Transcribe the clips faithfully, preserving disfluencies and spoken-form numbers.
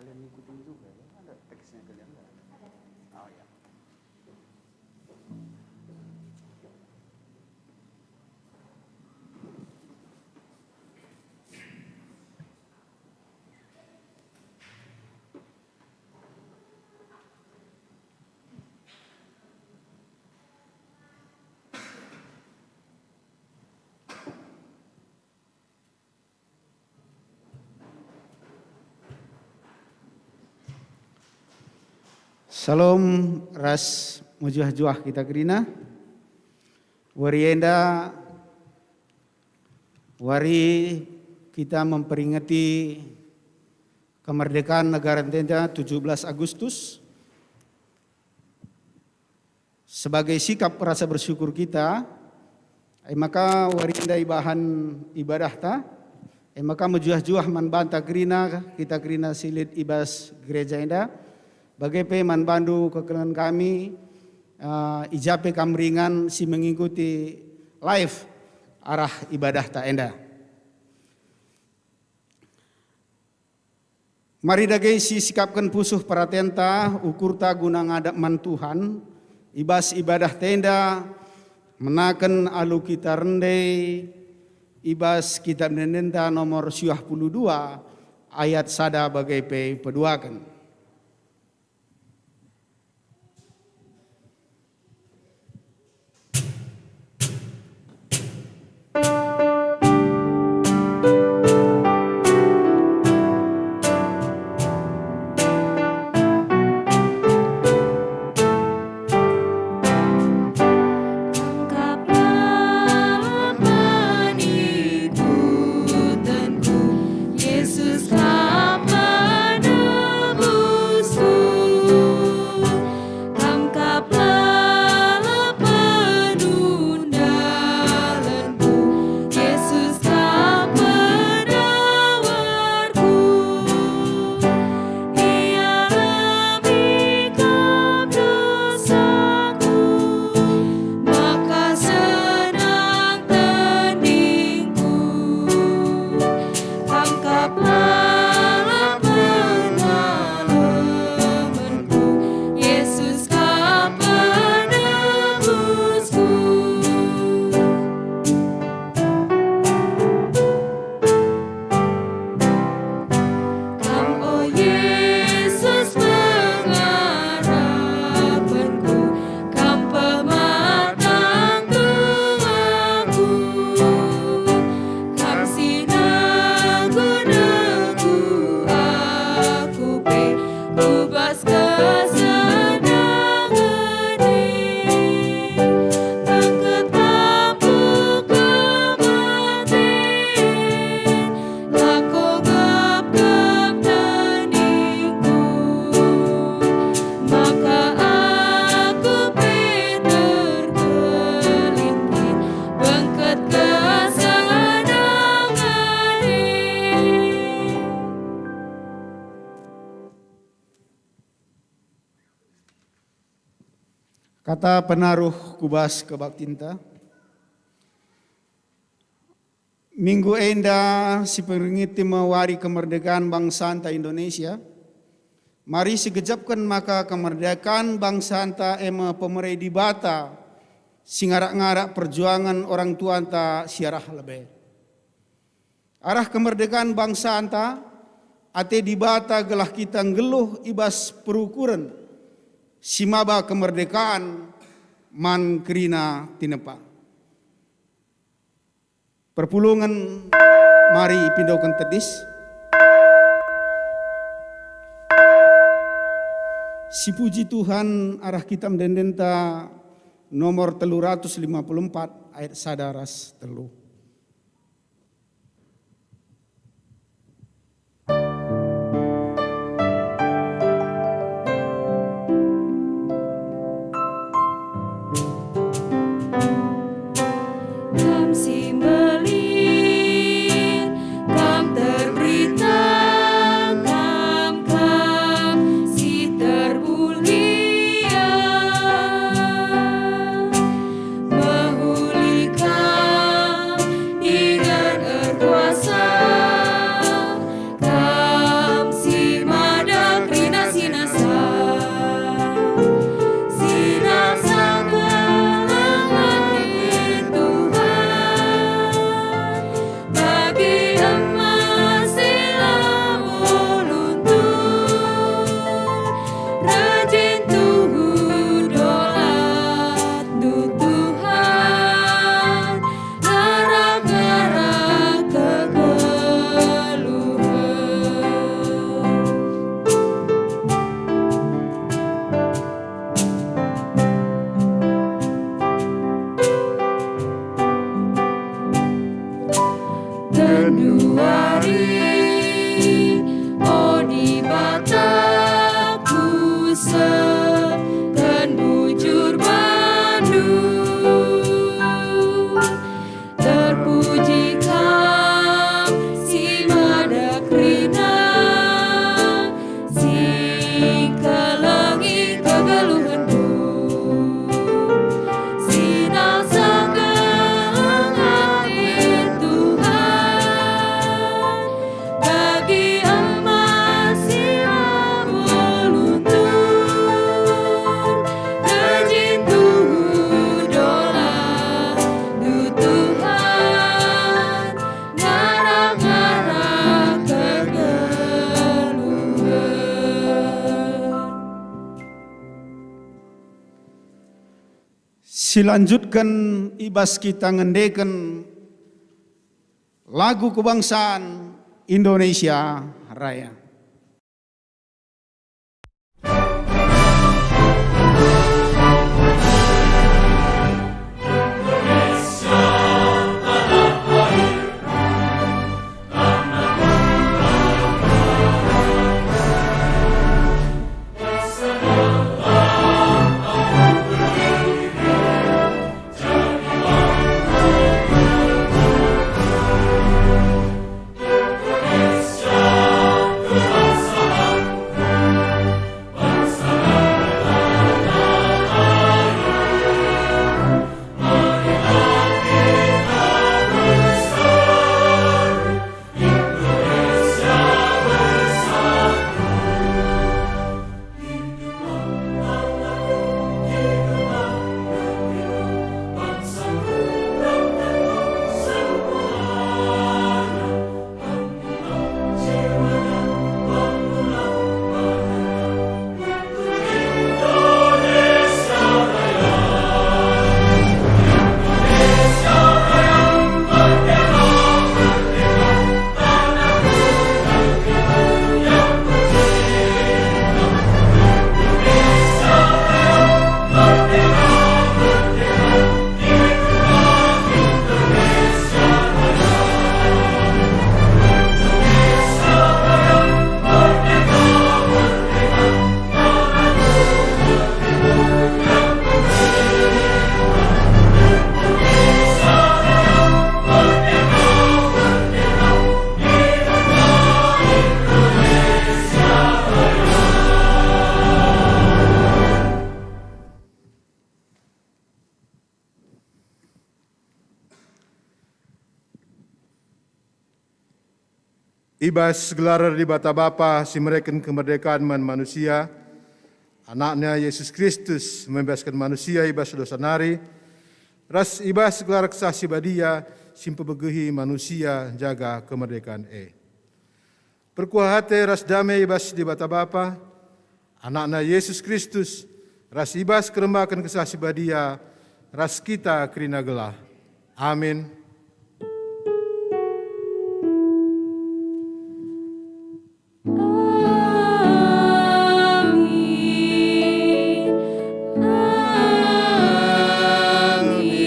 Kalian ngikutin juga ya? Ada teksnya kalian nggak? Oh ya. Shalom ras mejuah-juah kita kerina. Wari enda, wari kita memperingati kemerdekaan negara enda tujuh belas Agustus. Sebagai sikap rasa bersyukur kita, e maka wari enda ibahan ibadahta, e maka mejuah-juah man banta kerina, kita kerina si lit i bas gereja enda, bage pe man bandu kekelengen kami, eh, i ja pe kam ringan si mengikuti live arah ibadahta enda. Mari dage sisikapken pusuh peratenta, ukurta guna ngadap man Tuhan, i bas ibadahta enda, menaken alu kita rende, i bas Kitab Ende-enden nomor siwah puluh dua, ayat sada bage pe peduaken. Yesus, Kam penebusku, Kam kap lalap penundalanku. Yesus, Kam penawarku, ialemi Kam dosaku, maka senang tendingku. Kam kap lalap pengalemenku, Yesus Kam penebusku. Kam, o Yesus, pengarapenku, Kam pematang tuaku, Kam si nenggu-nenggu aku pe ku bas kesenangen e. Bengket tampuk kematen, lako gap-gap tendingku, maka aku pe terkelin-kin bengket kesenangen e. Kata penaruh ku bas kebaktinta. Minggu enda siperingeti me wari kemerdekaan bangsanta Indonesia. Mari sigejapken maka kemerdekaan bangsanta e me pemere Dibata si ngarak-ngarak perjuangen orang tuanta si arah lebe. Arah kemerdekaan bangsanta, ate Dibata gelah kita nggeluh i bas perukuren si maba kemerdekaan man kerina tinepa. Perpulungen mari ipindoken tedis. Sipuji Tuhan arah Kitab Ende-endenta nomor telu ratus lima puluh empat ayat sada ras telu. Kam si mbelin, Kam terberita, Kam, Kam si termulia. Mehuli Kam Silanjutken i bas kita ngendeken lagu kebangsaan Indonesia Raya. I bas gelar Dibata Bapa si mereken kemerdekaan man manusia, AnakNa Yesus Kristus membebasken manusia i bas dosa nari, ras i bas gelar Kesah Si Badia si mpebegehi manusia jaga kemerdekaan e. Perkuah ate ras dame i bas Dibata Bapa, AnakNa Yesus Kristus, ras i bas kerembaken Kesah Si Badia, ras kita kerina gelah. Amin. Amin. Amin. Amin.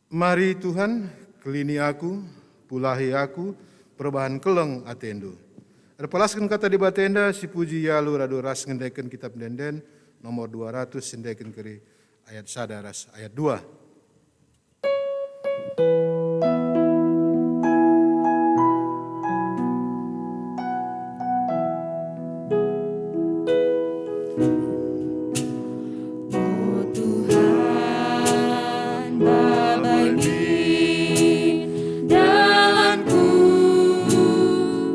Mari Tuhan, kelini aku, pulahi aku, perbahan keleng atendu. Erpalasken kata Dibata enda si puji alu radu ras ngendeken Kitab Ende-enden nomor dua ratus, si endeken keri ayat sada ras ayat dua. O Tuhan, babai min dalanku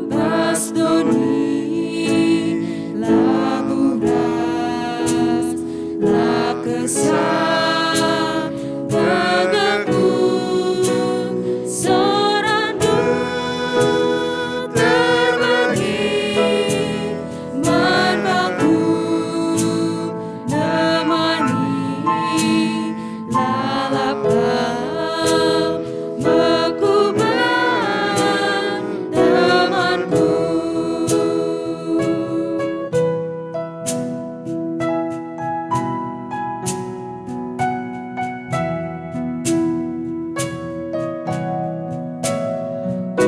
bas doni, labuh ras la kesah begehku, sorandu terbegi man bangku, nemani lalap lam mekuban temanku. O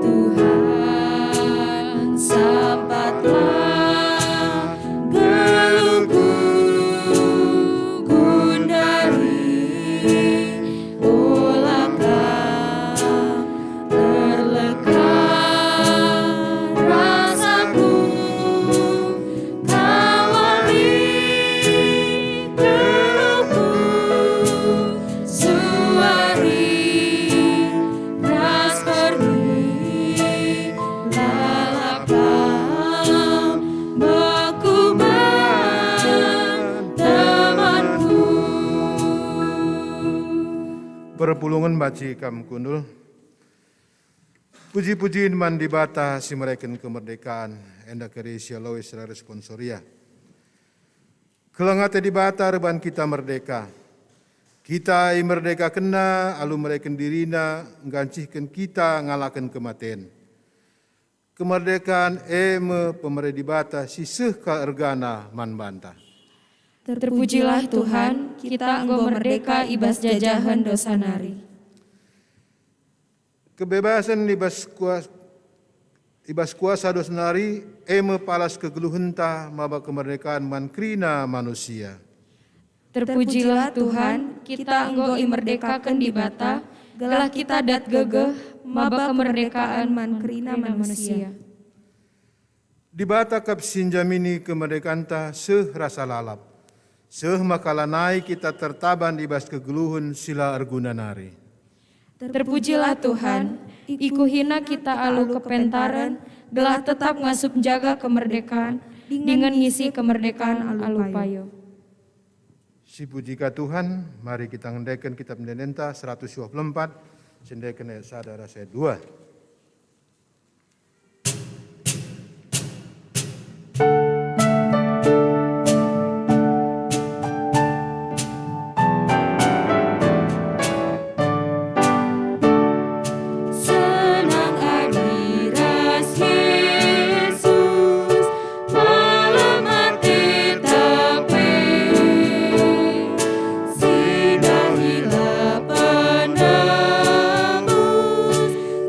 Tuhan, sampatlah geluhku gundari, ola kam erleka rasaku, kawali geluhku suari ras pergi, lalap kam mekuban temanku. Perpulungen banci kam kundul. Puji-pujin man Dibata si mereken kemerdekaan, enda Ecclesia Lois ras Responsoria. Keleng ate Dibata erban kita merdeka. Kita imerdekakenNa alu mereken diriNa nggancihken kita ngalaken kematen. Kemerdekaan e me pemere Dibata si seh kal ergana man banta. Terpujilah Tuhan, kita enggo merdeka i bas jajahen dosa nari. Kebebasen i bas kuas-, i bas kuasa dosa nari, e me palas kegeluhenta maba kemerdekaan man kerina manusia. Terpujilah Tuhan, kita enggo imerdekaken Dibata, gelah kita dat gegeh maba kemerdekaan man kerina manusia. Dibata kap si njamini kemerdekanta seh rasa lalap, seh maka lanai kita tertaban i bas kegeluhen si la erguna nari. Terpujilah Tuhan, ikuhina kita alu kepentaren, gelah tetap ngasup njaga kemerdekaan, dingen ngisi kemerdekaan alu payo. Sipuji ka Tuhan, mari kita ngendeken Kitab Ende-endenta seratus dua puluh empat, si endeken ayat sada ras ayat dua. Senang adi ras Yesus, malem ate tape, si dahilah penebus,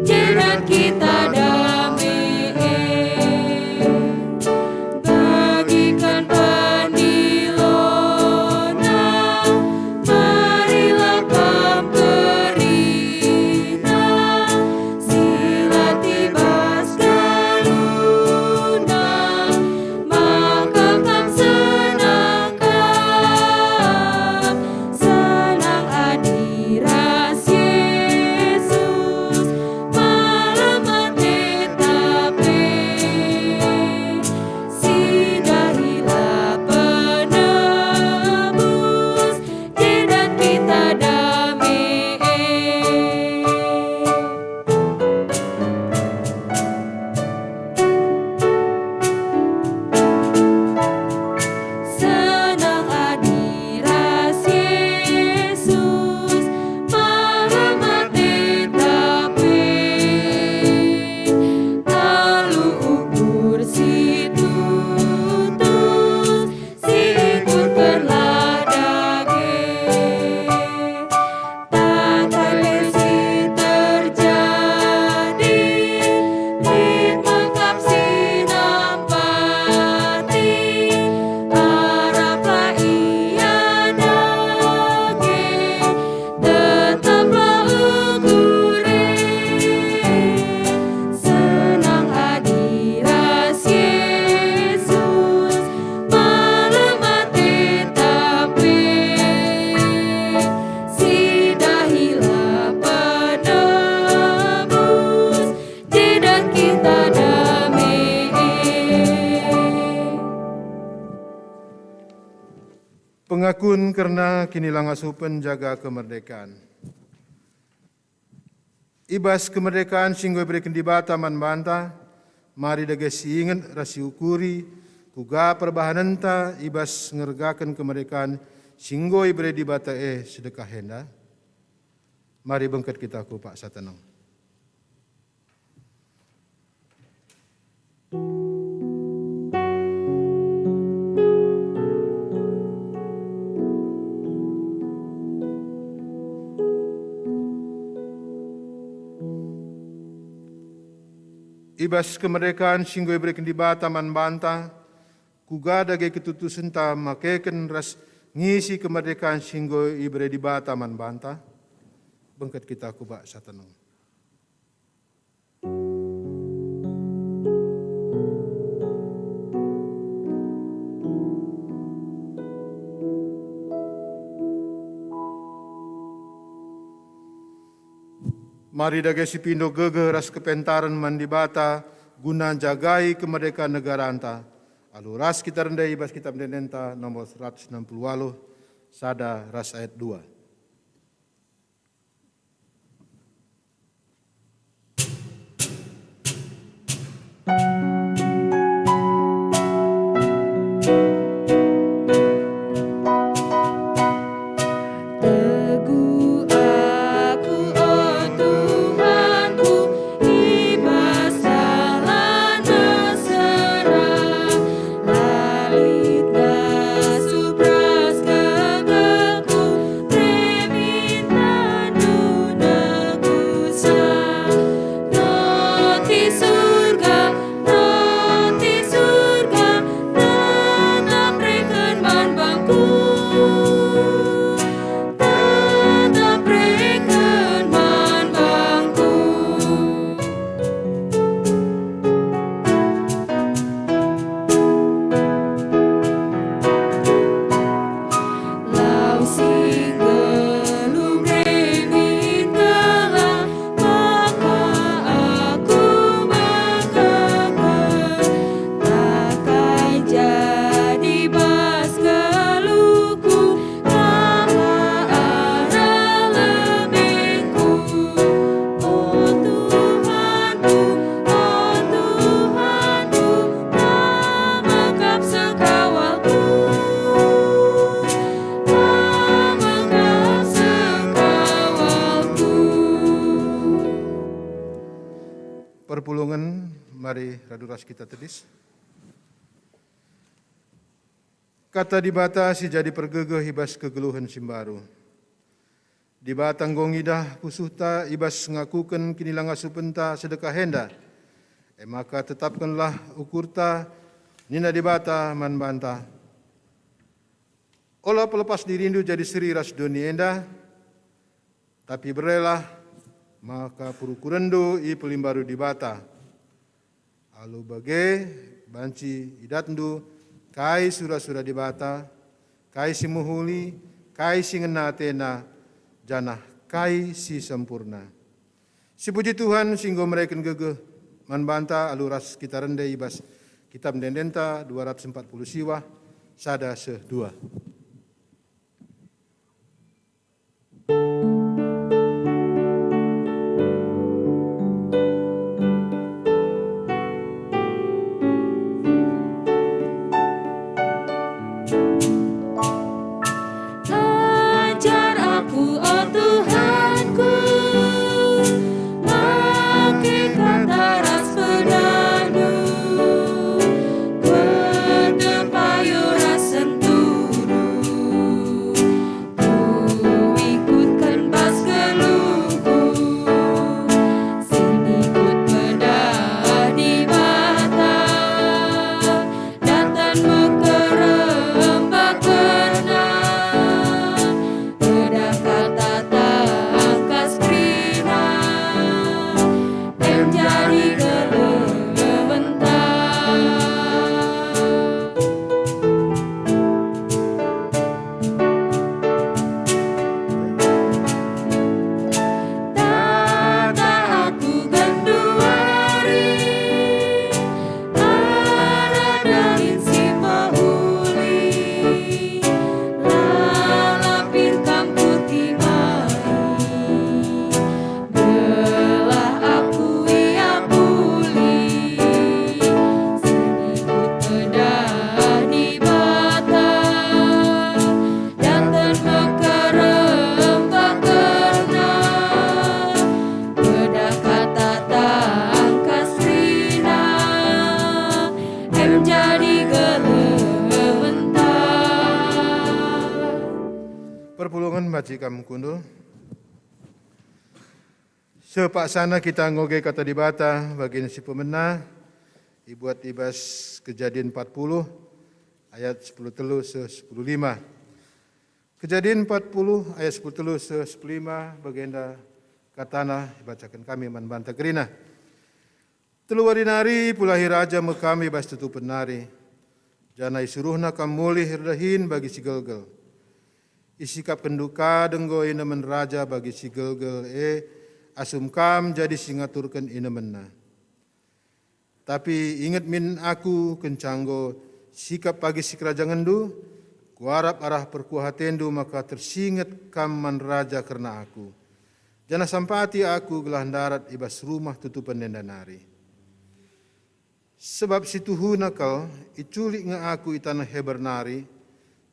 jenan kita dame e. Bagikan pandilona, marilah kam kerina, silat i bas galuna, maka kam senang kap. Senang adi ras Yesus, malem ate tape, si dahilah penebus, jenan kita dame e. Senang adi ras Yesus, malem ate tape, alu ukur si tutus, si ikutkenlah dage. Tata pe si terjadi, lit me kap si nampati, araplah ia dage, tetaplah ukur e. Senang adi ras Yesus, malem ate tape, si dahilah penebus, jenan kita dame e. Pengakun kerna kinilangasupen jaga kemerdekaan. I bas kemerdekaan si enggo ibereken Dibata man banta, mari dage siinget ras siukuri kuga perbahanenta i bas ngergaken kemerdekaan si enggo ibere Dibata e sedekah enda. Mari bengket kita ku paksa teneng. I bas kemerdekaan si enggo ibereken Dibata man banta, kuga dage ketutusenta makeken ras ngisi kemerdekaan si enggo ibere Dibata man banta? Bengket kita ku paksa teneng. Mari dage sipindo gegeh ras kepentaren man Dibata guna njagai kemerdekaan negaranta. Alu ras kita rende i bas Kitab Ende-endenta nomor seratus enam puluh waluh, sada ras ayat dua. Mari radu ras kita tedis. Kata Dibata si jadi pergegeh i bas kegeluhen si mbaru. Dibata enggo ngidah pusuhta i bas ngakuken kinilangasupenta sedekah enda. E maka tetapkenlah ukurta, nina Dibata man banta, "Ola pelepas dirindu jadi seri ras doni enda, tapi berelah maka perukurenndu ipelimbaru Dibata. Alu bage banci idatndu kai sura-sura Dibata, kai si mehuli, kai si ngena atena, janah kai si sempurna." Sipuji Tuhan si enggo mereken gegeh man banta alu ras kita rende i bas Kitab Ende-endenta dua ratus empat puluh siwah, sada seh dua. Ajar aku, o Tuhanku, make kata ras pedahndu, ketepayo ras sentuhNdu. Kuikutken bas geluhku, singikut pedah Dibata, daten mekerem bakerna, pedah kata tangkas kerina, em jadi geluhenta. Tata aku genduari, arah dahin si mehuli, lalap kin kam kutimbai. Gelah aku ia pulih, singikut pedah Dibata, daten mekerem bakerna, pedah kata tangkas kerina, em jadi geluhenta. Perpulungen banci kam kundul. Sepaksana kita ngoge Kata Dibata, bagian si pemena, ibuat i bas Kejadin empat puluh ayat sepuluh telu seh sepuluh lima. Kejadin empat puluh ayat sepuluh telu seh sepuluh lima, bagenda katana ibacaken kami man banta kerina. Telu wari nari ipulahi raja me kam i bas tutupen nari, janah isuruhna kam mulih erdahin bagi si gelgel. Isikapkenndu ka denggo inemen raja bagi si gelgel e, asum kam jadi si ngaturken inemenna. Tapi inget min aku kenca enggo sikap pagi sikerajangenndu, kuarap arah perkuah atendu maka tersinget kam man raja kerna aku. Janah sampati aku gelah ndarat i bas rumah tutupen enda nari. Sebab si tuhuna kal, iculik nge aku i taneh Heber nari,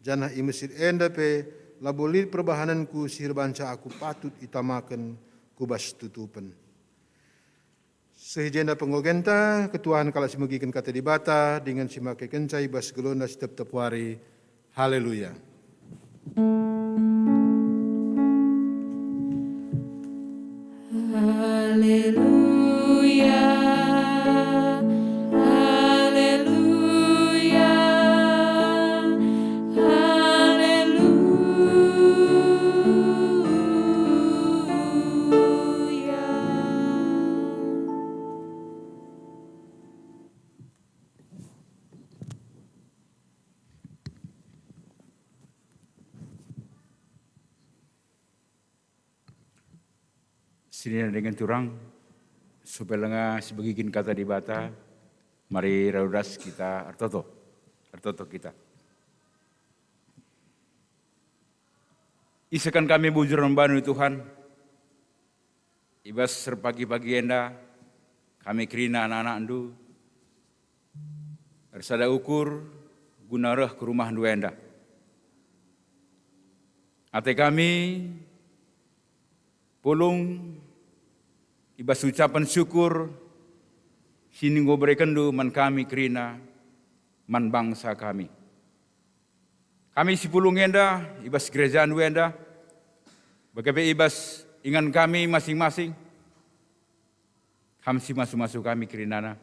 janah i Mesir enda pe labo lit perbahanenku si erbanca aku patut itamaken ku bas tutupen. Seh i jenda penggogenta, ketuahen kalak si megiken Kata Dibata dingen si makekenca i bas gelona si tep-tep wari. Haleluya. Haleluya, haleluya, haleluya. Senina dingen turang, supaya langa sibegiken Kata Dibata, mari radu ras kita ertoto. Ertoto kita. Isaken kami bujur man baNdu, Tuhan. I bas erpagi-pagi enda, kami kerina anak-anakNdu ersada ukur guna reh ku rumahNdu enda. Ate kami pulung i bas ucapen syukur si enggo berekenndu man kami kerina man bangsa kami. Kami si pulung enda i bas gerejandu enda, bage pe i bas ingan kami masing-masing, kam si masu-masu kami kerinana.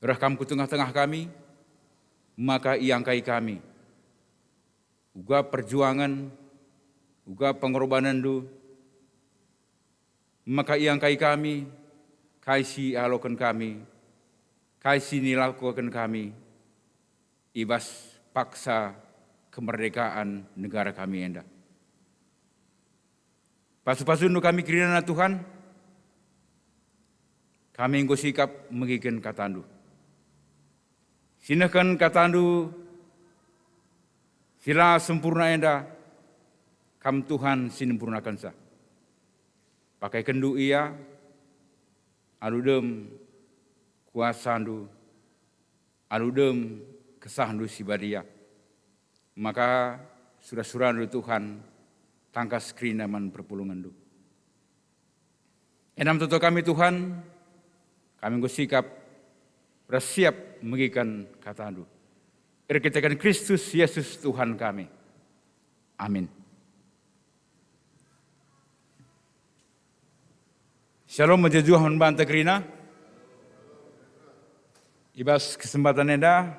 Reh kam ku tengah-tengah kami, maka iangkai kami uga perjuangen, uga pengorbanenndu, maka iangkai kami kai si ialoken kami, kai si nilakoken kami i bas paksa kemerdekaan negara kami enda. Pasu-pasundu kami kerinana Tuhan, kami enggo sikap megiken katandu. Si nehken katandu si la sempurna enda, kam Tuhan si nempurnakenca. Pakaikenndu ia, alu dem kuasandu, alu dem kesahndu si badia. Maka sura-surandu Tuhan, tangkas kerina man perpulungenndu. Enam toto kami Tuhan, kami enggo sikap ras siap megiken katandu. Erkiteken Kristus Yesus Tuhan kami. Amin. Shalom mejuah-juah man banta kerina. I bas kesempatan enda,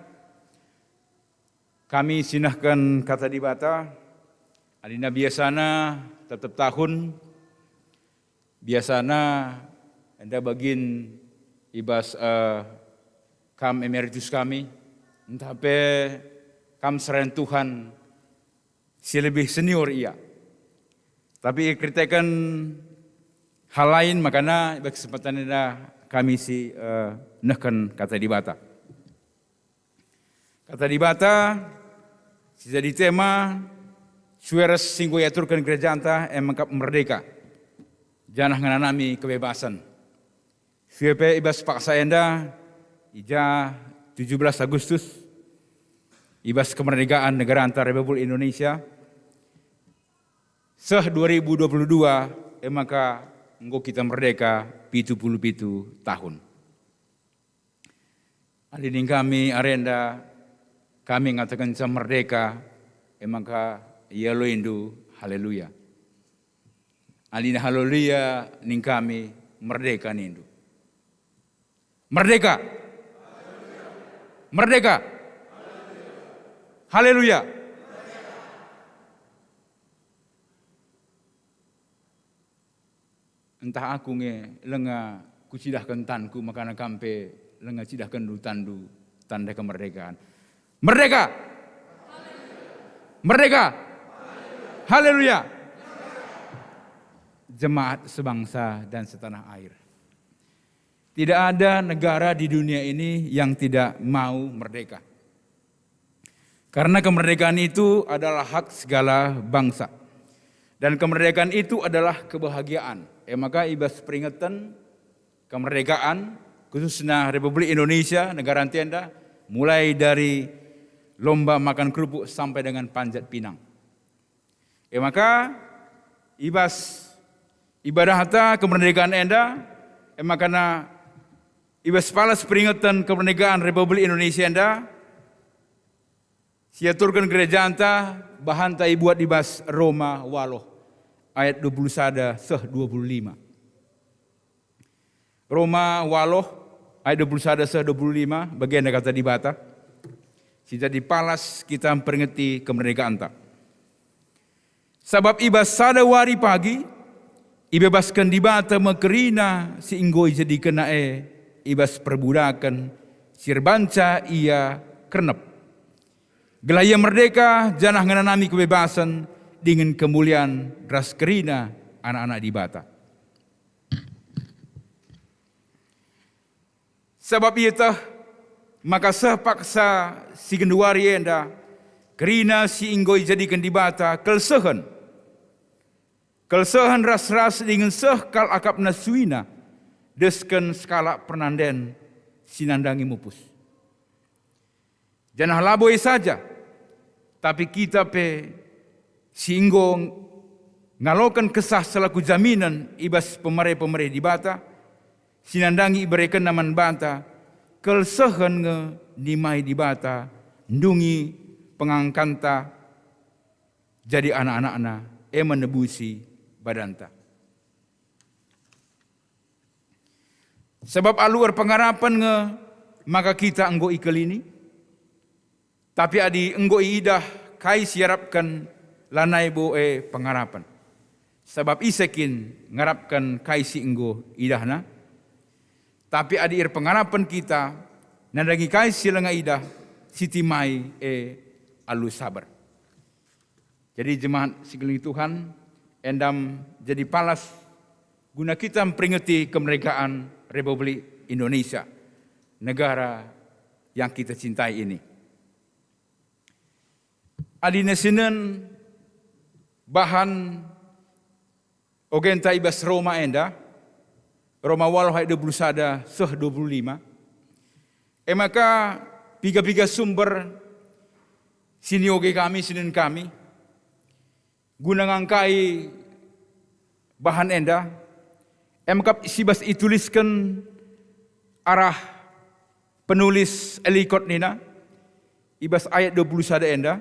kami si nehken Kata Dibata, adina biasana tep-tep tahun, biasana enda bagin i bas, eh, kam emeritus kami, ntah pe kam serayan Tuhan si lebih senior ia. Tapi erkiteken hal lain, makana i bas kesempatan enda kami si, eh, nehken Kata Dibata. Kata Dibata si jadi tema sue ras si enggo iaturken gerejanta e mekap merdeka, janah ngenanami kebebasen. Sue pe i bas paksa enda, i ja tujuh belas Agustus, i bas kemerdekaan negaranta Republik Indonesia, seh dua ribu dua puluh dua, e maka enggo kita merdeka pitu puluh pitu tahun. Adi ning kami arenda, kami ngatakenca merdeka, e maka ialoindu, haleluya. Adi haleluya ning kami, merdeka nindu. Merdeka! Merdeka! Haleluya! Ntah aku nge lenga kucidahken tanku, makana kam pe lenga cidahkenndu tanndu tanda kemerdekaan. Merdeka! Merdeka! Haleluya! Jemaat sebangsa dan setanah air. Tidak ada negara di dunia ini yang tidak mau merdeka. Karena kemerdekaan itu adalah hak segala bangsa. Dan kemerdekaan itu adalah kebahagiaan. E maka i bas peringatan kemerdekaan, khususna Republik Indonesia, negara enda, mulai dari lomba makan kerupuk sampai dengan panjat pinang. E maka, i bas ibadahta kemerdekaan enda, e maka na i bas palas peringatan kemerdekaan Republik Indonesia enda, si aturken gerejanta, bahanta ibuat i bas Roma waloh ayat dua puluh sada seh dua puluh lima. Roma waloh ayat dua puluh sada seh dua puluh lima, bagenda kata Dibata, si jadi palas kita mperingeti kemerdekaanta. Sabap i bas sada wari pagi, ibebasken Dibata me kerina si enggo ijadikenNa e i bas perbudaken si erbanca ia kernep, gelah ia merdeka janah ngenanami kebebasen dingen kemulian ras kerina anak-anak Dibata. Sabap ieteh maka seh paksa si genduari enda, kerina si enggo ijadiken Dibata kelsehen, kelsehen ras-ras dingen seh kal akapna suina, desken sekalak pernanden si nandangi mupus. Janah labo ia saja, tapi kita pe si enggo ngaloken kesah selaku jaminen i bas pemere-pemere Dibata, si nandangi iberekenna man banta, kal sehen nge nimai Dibata ndungi pengangkanta jadi anak-anakNa, e me nebusi badanta. Sabap alu erpengarapen nge maka kita enggo ikelini, tapi adi enggo iidah kai si iarapken, lanai bo e pengarapen. Sabap ise kin ngarapken kai si enggo idahna? Tapi adi erpengarapen kita, nandangi kai si langa idah, sitimai e alu saber. Jadi jemaat si nggeluhi Tuhan, endam jadi palas guna kita memperingati kemerdekaan Republik Indonesia, negara yang kita cintai ini. Adi nesinen bahan ogenta i bas Roma enda, Roma waluh ayat dua puluh sada seh dua puluh lima, e maka piga-piga sumber si nioge kami, sinen kami, guna ngangkai bahan enda, e maka si bas itulisken arah penulis Ellicott nina, i bas ayat dua puluh sada enda,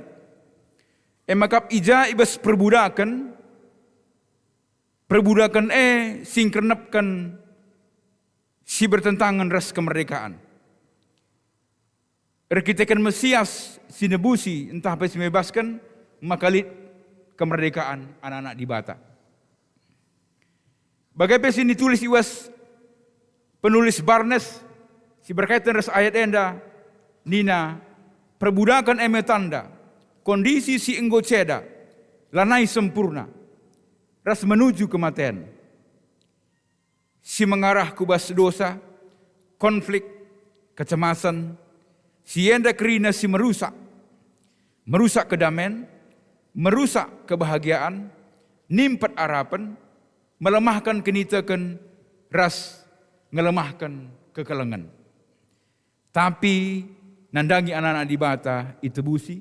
e maka i ja i bas perbudaken, perbudaken e si ngkernepken si bertentangen ras kemerdekaan. Erkiteken Mesias si nebusi ntah pe si mebasken, maka lit kemerdekaan anak-anak Dibata. Bage pe si nitulis i bas penulis Barnes si berkaitan ras ayat enda, nina, "Perbudaken e me tanda, kondisi si enggo ceda, lanai sempurna, ras menuju kematen, si mengarah ku bas dosa, konflik, kecemasan, si enda kerina si merusak, merusak kedamen, merusak kebahagiaan, nimpet arapen, melemahken kiniteken, ras ngelemahken kekelengen." Tapi nandangi anak-anak Dibata itebusi,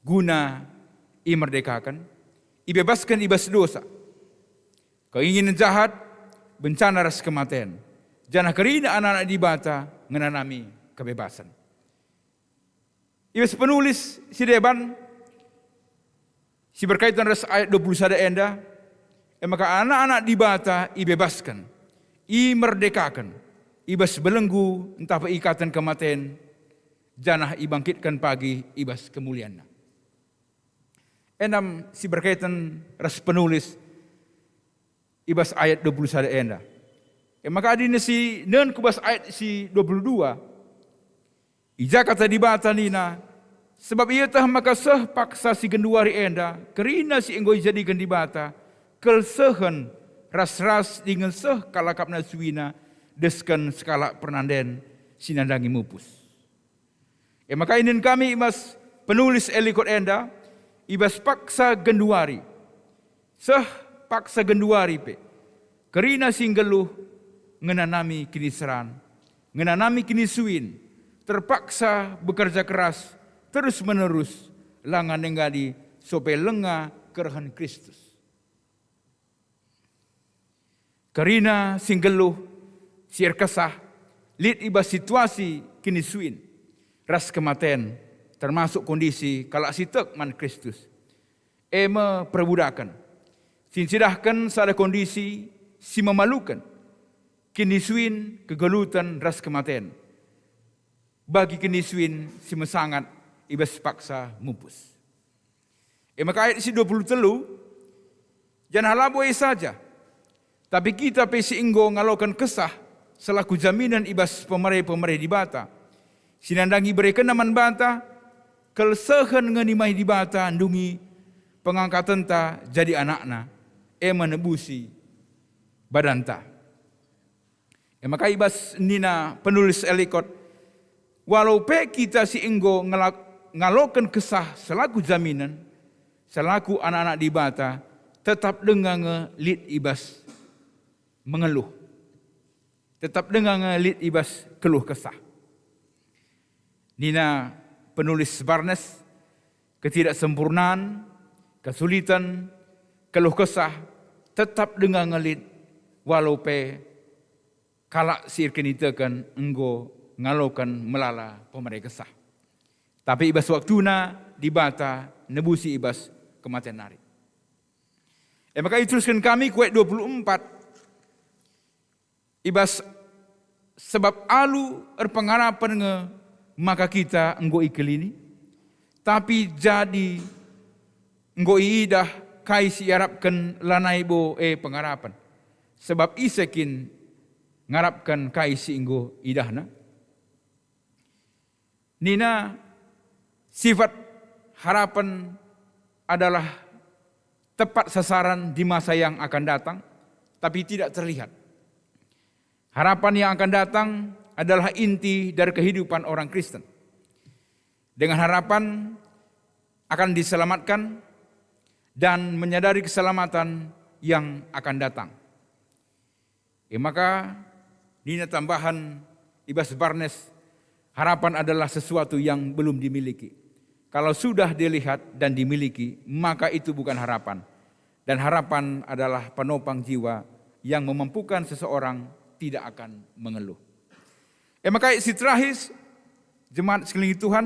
guna imerdekaken, ibebasken i bas dosa, keinginen jahat, bencana ras kematen, janah kerina anak-anak Dibata ngenanami kebebasen. I bas penulis si deban, si berkaitan ras ayat dua puluh sada enda, e maka anak-anak Dibata ibebasken, imerdekaken, i bas belenggu ntah pe ikaten kematen, janah ibangkitken pagi i bas kemulianNa. Endam si berkaitan ras penulis i bas ayat dua puluh sada enda. E maka adi nesi nen ku bas ayat si dua puluh dua, i ja kata Dibata nina, "Sebab ieteh maka seh paksa si genduari enda, kerina si enggo ijadiken Dibata, kal sehen ras-ras dingen seh kalakapna suina, desken sekalak pernanden si nandangi mupus." E maka inen kami i bas penulis Ellicott enda, i bas paksa genduari, seh paksa genduari pe, kerina si nggeluh ngenanami kiniseran, ngenanami kinisuin, terpaksa bekerja keras terus-menerus, langa nenggadi sope lenga kerehen Kristus. Kerina si nggeluh, si erkesah, lit i bas situasi kinisuin ras kematen, termasuk kondisi kalak si tek man Kristus, e me perbudaken, si ncidahken sada kondisi si memaluken, kinisuin, kegeluten, ras kematen, bagi kinisuin si mesangat i bas paksa mupus. E maka ayat si dua puluh telu, "Janah labo e saja, tapi kita pe si enggo ngaloken kesah selaku jaminen i bas pemere-pemere Dibata, si nandangi iberekenNa man banta, kal sehen nge nimai Dibata ndungi pengangkatenta jadi anakNa, e me nebusi badanta." E maka i bas nina penulis Ellicott, "Walau pe kita si enggo ngelak-, ngaloken kesah selaku jaminen, selaku anak-anak Dibata, tetap denga nge lit i bas mengeluh. Tetap denga nge lit i bas keluh kesah." Nina penulis Barnes, ketidaksempurnan, kesulitan, keluh kesah tetap denga nge lit, walau pe kalak si erkiniteken enggo ngaloken melala pemere kesah. Tapi i bas waktuna Dibata nebusi i bas kematen nari. E maka iterusken kami ku ayat dua puluh empat, i bas, "Sebab alu erpengarapen nge maka kita enggo ikelini, tapi jadi enggo iidah kai si iarapken lanai bo e pengarapen, sebab ise kin ngarapken kai si enggo idahna?" Nina, sifat harapan adalah tepat sasaran di masa yang akan datang, tapi tidak terlihat. Harapan yang akan datang adalah inti dari kehidupan orang Kristen. Dengan harapan akan diselamatkan dan menyadari keselamatan yang akan datang. E maka nina tambahan i bas Barnes, harapan adalah sesuatu yang belum dimiliki. Kalau sudah dilihat dan dimiliki, maka itu bukan harapan. Dan harapan adalah penopang jiwa yang memampukan seseorang tidak akan mengeluh. E maka si terakhir, jemaat sekalian Tuhan,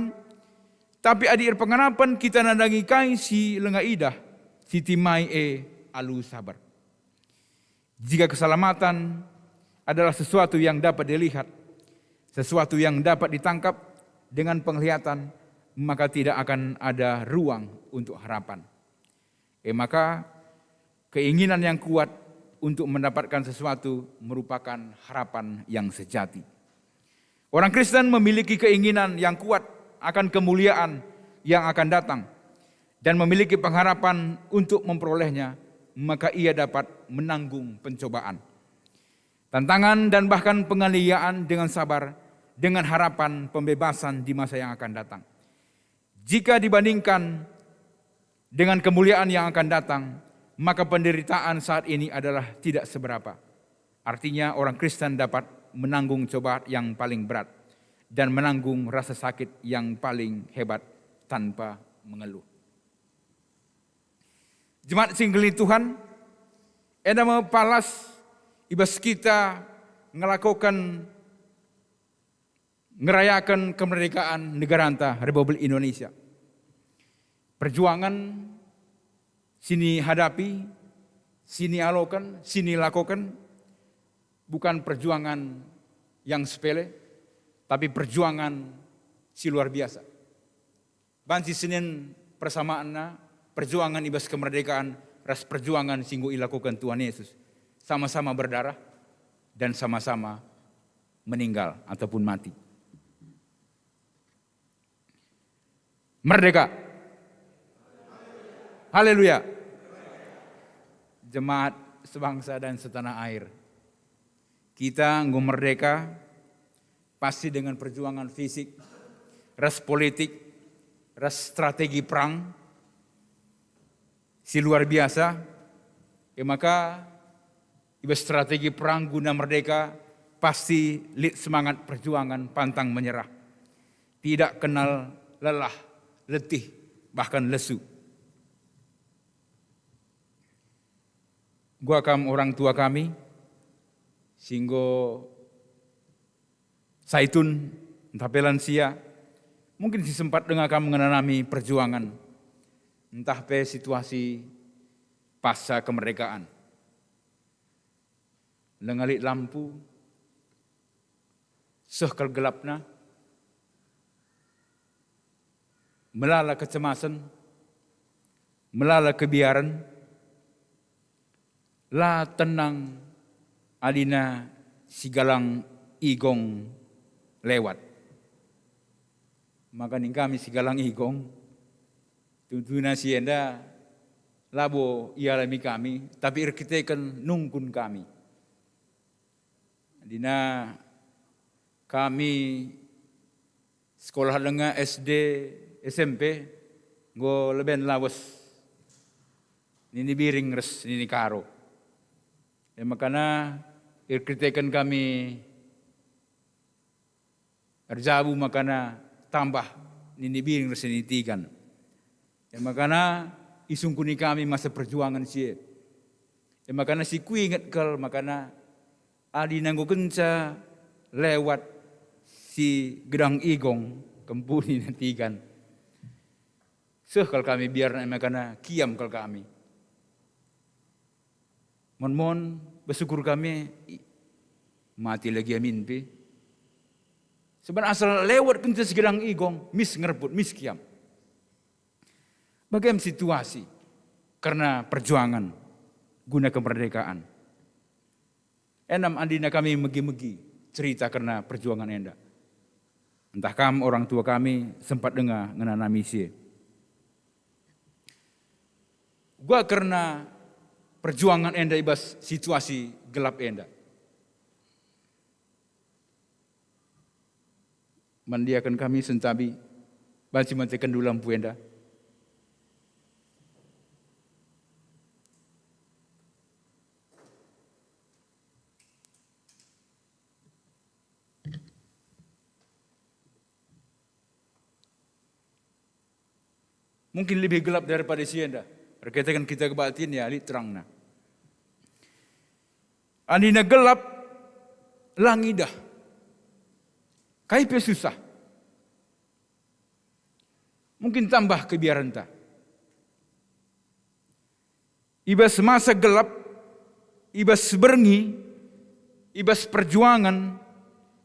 tapi adi erpengarapen kita nandangi kai si langa idah, si timai e alu sabar. Jika keselamatan adalah sesuatu yang dapat dilihat, sesuatu yang dapat ditangkap dengan penglihatan, maka tidak akan ada ruang untuk harapan. E maka, keinginan yang kuat untuk mendapatkan sesuatu merupakan harapan yang sejati. Orang Kristen memiliki keinginan yang kuat akan kemuliaan yang akan datang dan memiliki pengharapan untuk memperolehnya, maka ia dapat menanggung pencobaan, tantangan, dan bahkan penganiayaan dengan sabar, dengan harapan pembebasan di masa yang akan datang. Jika dibandingkan dengan kemuliaan yang akan datang, maka penderitaan saat ini adalah tidak seberapa. Artinya, orang Kristen dapat menanggung cobaan yang paling berat dan menanggung rasa sakit yang paling hebat tanpa mengeluh. Jemaat si ngkeli Tuhan, enda me palas i bas kita ngelakoken ngerayaken kemerdekaan negaranta Republik Indonesia. Perjuangan si nihadapi, si nialoken, si nilakoken bukan perjuangan yang sepele, tapi perjuangan si luar biasa. Banci senen persamaanna perjuangan i bas kemerdekaan ras perjuangan si enggo ilakoken Tuhan Yesus. Sama-sama berdarah dan sama-sama meninggal ataupun mati. Merdeka. Haleluya. Jemaat sebangsa dan setanah air. Kita enggo merdeka pasti dengan perjuangan fisik, ras politik, ras strategi perang si luar biasa. E maka, i bas strategi perang guna merdeka, pasti lit semangat perjuangan pantang menyerah. Tidak kenal lelah, letih, bahkan lesu. Gua kam orang tua kami, si enggo saitun, ntah pe lansia, mungkin si sempat denga kam ngenanami perjuangan, ntah pe situasi pasca kemerdekaan. Lenga lit lampu, seh kal gelapna, melala kecemasen, melala kebiaren, la tenang adina si Galang Igong lewat. Maka ning kami si Galang Igong, tuntuna si enda labo ialami kami, tapi erkiteken nungkun kami. Adina kami sekolah denga S D, S M P, enggo leben lawes nini Biring ras nini Karo. E makana erkiteken kami erjabu makana tambah nini Biring ras nini Tigan. E makana isungkuni kami masa perjuangan si e. E makana si kuinget kal makana Adi nanggukenca lewat si gedang igong, kempuni natigan. Seh kal kami biar na makana kiam kal kami. Mon-mon besukur kami, i, mati lagi amin pe. Sebenarna asal lewat kenca si gedang igong, mis ngerput, mis kiam. Bagem situasi kerna perjuangan guna kemerdekaan. Enam andina kami megi-megi cerita kerna perjuangan enda. Ntah kam orang tua kami sempat denga ngenanami si e. Uga kerna perjuangan enda i bas situasi gelap enda. Mandiaken kami sentabi, banci matekenndu lampu enda. Mungkin lebih gelap daripada si enda. Erkiteken kita kebaktin ya, lit terangna. Andina gelap, la ngidah. Kai pe susah. Mungkin tambah kebiarenta. I bas masa gelap, i bas berngi, i bas perjuangan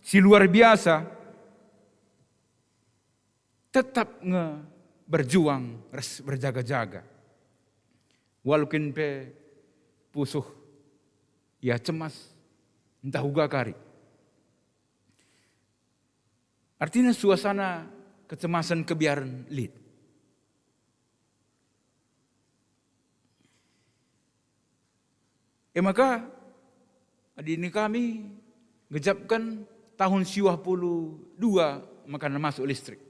si luar biasa, tetap nge berjuang ras berjaga-jaga. Walau kin pe pusuh, ya cemas, ntah uga kari. Artina suasana kecemasan kebiaren lit. E maka, adini kami ngejapken tahun siwah puluh dua maka masuk listrik.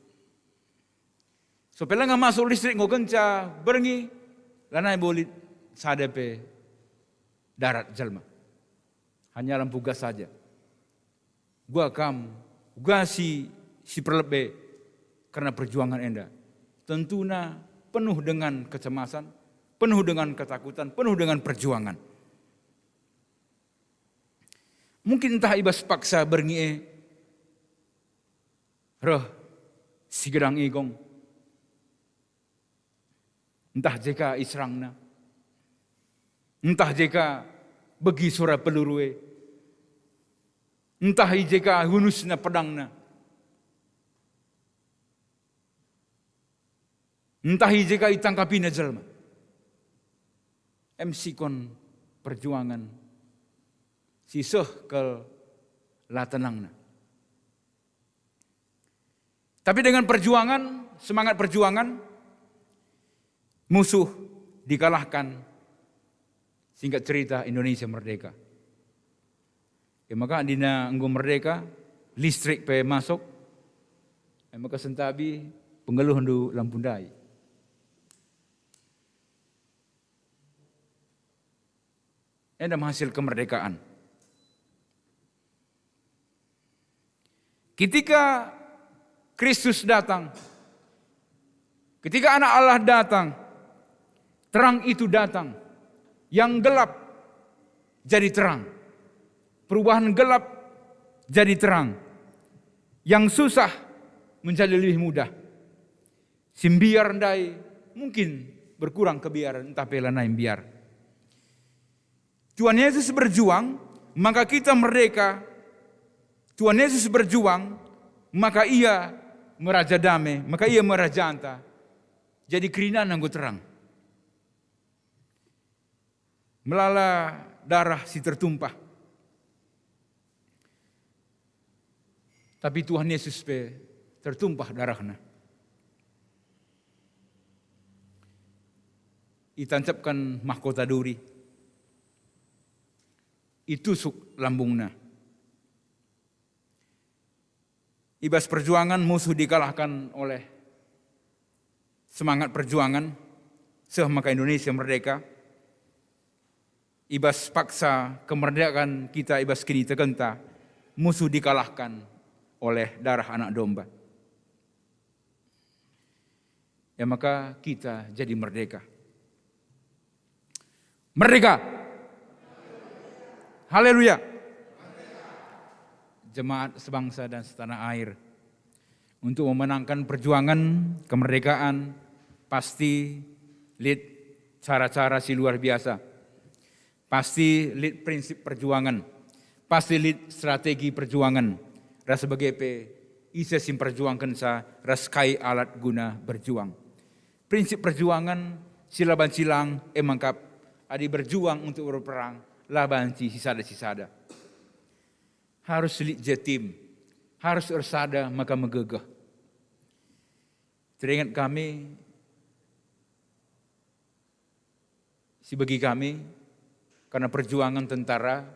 So pe langa masuk listrik enggo kenca berngi, lanai bo lit sada pe darat jelma. Hanya lampu gas saja. Uga kam, uga si, si perlebe kerna perjuangan enda. Tentuna penuh dengan kecemasan, penuh dengan ketakutan, penuh dengan perjuangan. Mungkin ntah i bas paksa berngi e reh si gedang igong. Ntah je ka iserangna, ntah je ka begi sora peluru e, ntah i je ka hunusna pedangna, ntah i je ka itangkapina jelma. Em sikon perjuangan si seh kal la tenangna. Tapi dengan perjuangan, semangat perjuangan, musuh dikalahkan, singkat cerita, Indonesia merdeka. E maka, dina enggo merdeka, listrik pe masuk, e maka sentabi pengeluhndu lampu ndai. Enda me hasil kemerdekaan. Ketika Kristus datang, ketika Anak Allah datang, terang itu datang. Yang gelap jadi terang. Perubahan gelap jadi terang. Yang susah menjadi lebih mudah. Si mbiar ndai mungkin berkurang kebiaren, ntah pe lanai mbiar. Tuhan Yesus berjuang, maka kita merdeka. Tuhan Yesus berjuang, maka Ia me Raja Dame, maka Ia me Rajanta. Jadi kerinana enggo terang. Melala darah si tertumpah. Tapi Tuhan Yesus pe tertumpah darahNa. Itancapken mahkota duri, itusuk lambungNa. I bas perjuangan, musuh dikalahkan oleh semangat perjuangan, seh maka Indonesia merdeka. I bas paksa kemerdekaan kita, i bas kinitekenta, musuh dikalahkan oleh darah Anak Domba. Ya maka kita jadi merdeka. Merdeka! Haleluya! jemaat sebangsa dan setanah air. Untuk memenangkan perjuangan kemerdekaan, pasti lit cara-cara si luar biasa. Pasti lit prinsip perjuangan. Pasti lit strategi perjuangan. Ras bage pe ise si mperjuangkenca ras kai alat guna berjuang. Prinsip perjuangan si la banci lang e maka adi berjuang untuk berperang, la banci sisada-sisada. Harus lit je tim, harus ersada maka megegeh. Teringat kami, si begi kami, karena perjuangan tentara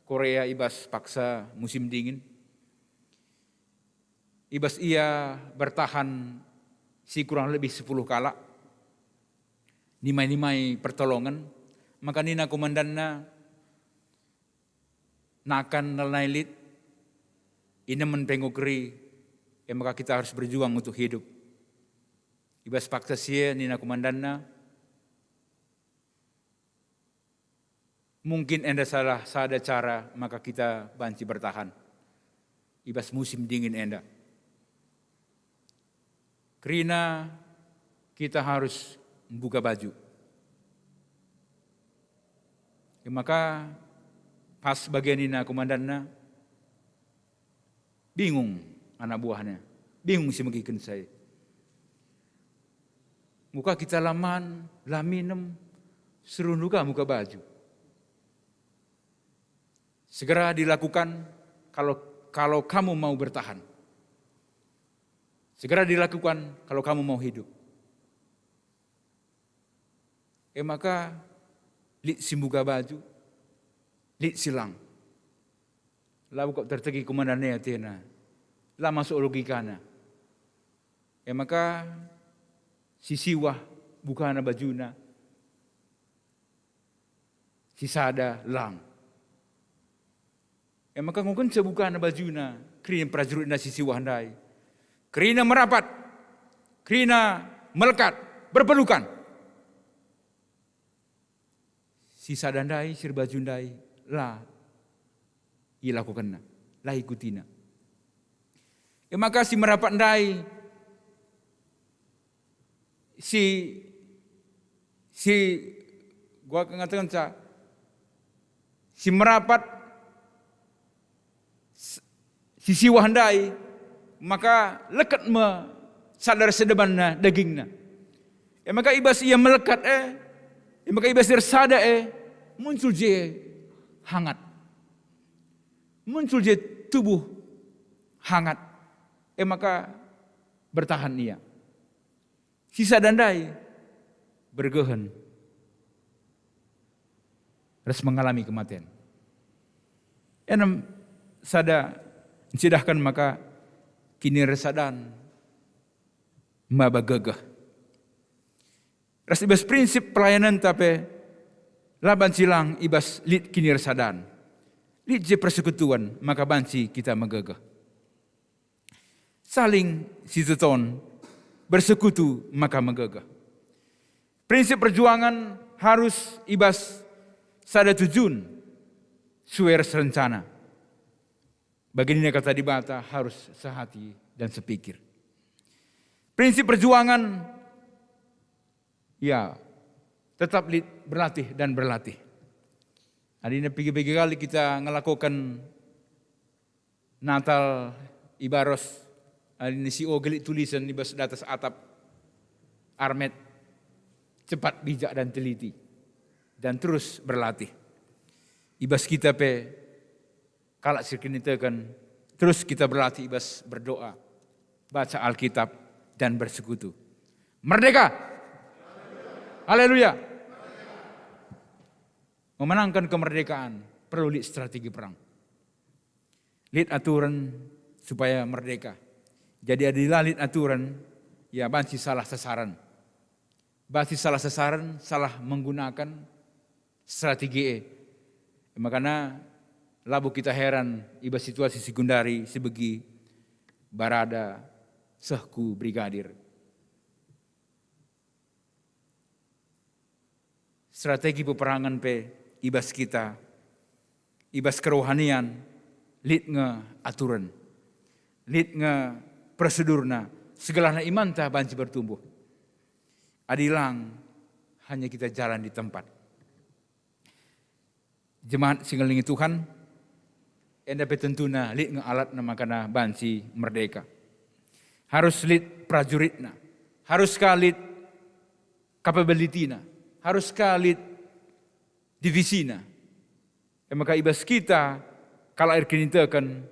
Korea i bas paksa musim dingin. I bas ia bertahan si kurang lebih sepuluh kalak, nimai-nimai pertolongan, maka nina komandanna, "Nakan nalnai lit, inemen pe enggo keri, e maka kita harus berjuang untuk hidup." I bas paksa si e nina komandanna, "Mungkin enda salah sada cara maka kita banci bertahan i bas musim dingin enda. Kerina kita harus mbuka baju." E maka pas bage nina komandanna, bingung anak buahna, bingung si megikenca e. "Enggo ka kita la man, la minem, seruhndu ka mbuka baju." Segera dilakukan kalau, kalau kamu mau bertahan. Segera dilakukan kalau kamu mau hidup. E maka lit si mbuka baju, lit si lang. Labo kap tertegi komandan e atena, la masuk logikana. E maka si siwah bukana bajuna, si sada lang. E maka ngukenca bukana bajuna, kerina prajuritna si siwah ndai. Kerina merapat, kerina melekat, berpelukan. Si sada ndai, si erbaju ndai, la ilakokenna, la ikutina. E maka si merapat ndai, si, si, gua ngatakenca, si merapat s-, si siwah ndai, maka leket me sada ras debanna dagingna. E maka i bas ia melekat e, e maka i bas ia ersada e, muncul je hangat. Muncul je tubuh hangat. E maka bertahan ia. Si sada ndai bergehen ras mengalami kematen. Enem sada ncidahken maka kinirasadan maba gegeh. Ras i bas prinsip pelayanenta pe la banci lang i bas lit kinirasadan. Lit je persekutuan maka banci kita megegeh. Saling siteton, bersekutu maka megegeh. Prinsip perjuangan harus i bas sada tujun, sue ras rencana. Bagi nina kata Dibata harus sehati dan sepikir. Prinsip perjuangan, ya, tetap lit berlatih dan berlatih. Adina piga-piga kali kita ngelakoken Natal i Baros, adina si oge lit tulisen i bas datas atap armet, cepat, bijak, dan teliti, dan terus berlatih. I bas kita pe, kalak si kiniteken, terus kita berlatih i bas berdoa, baca Alkitab, dan bersekutu. Merdeka! Haleluya! Memenangkan kemerdekaan perlu lit strategi perang. Lit aturen supaya merdeka. Jadi adi la lit aturen, ya banci salah sasaran. Banci salah sasaran, salah menggunakan strategi e. Makana labo kita heran i bas situasi sekundari si begi Barada seh ku Brigadir. Strategi peperangen pe i bas kita, i bas kerohanian, lit nge aturen, lit nge prosedurna, segelahna imanta banci bertumbuh. Adi lang, hanya kita jalan di tempat. Jemaat si ngelingi Tuhan, enda pe tentuna lit nge alatna makana banci merdeka. Harus lit prajuritna, harus ka lit capability-na, harus ka lit divisina. E maka i bas kita kalak erkiniteken,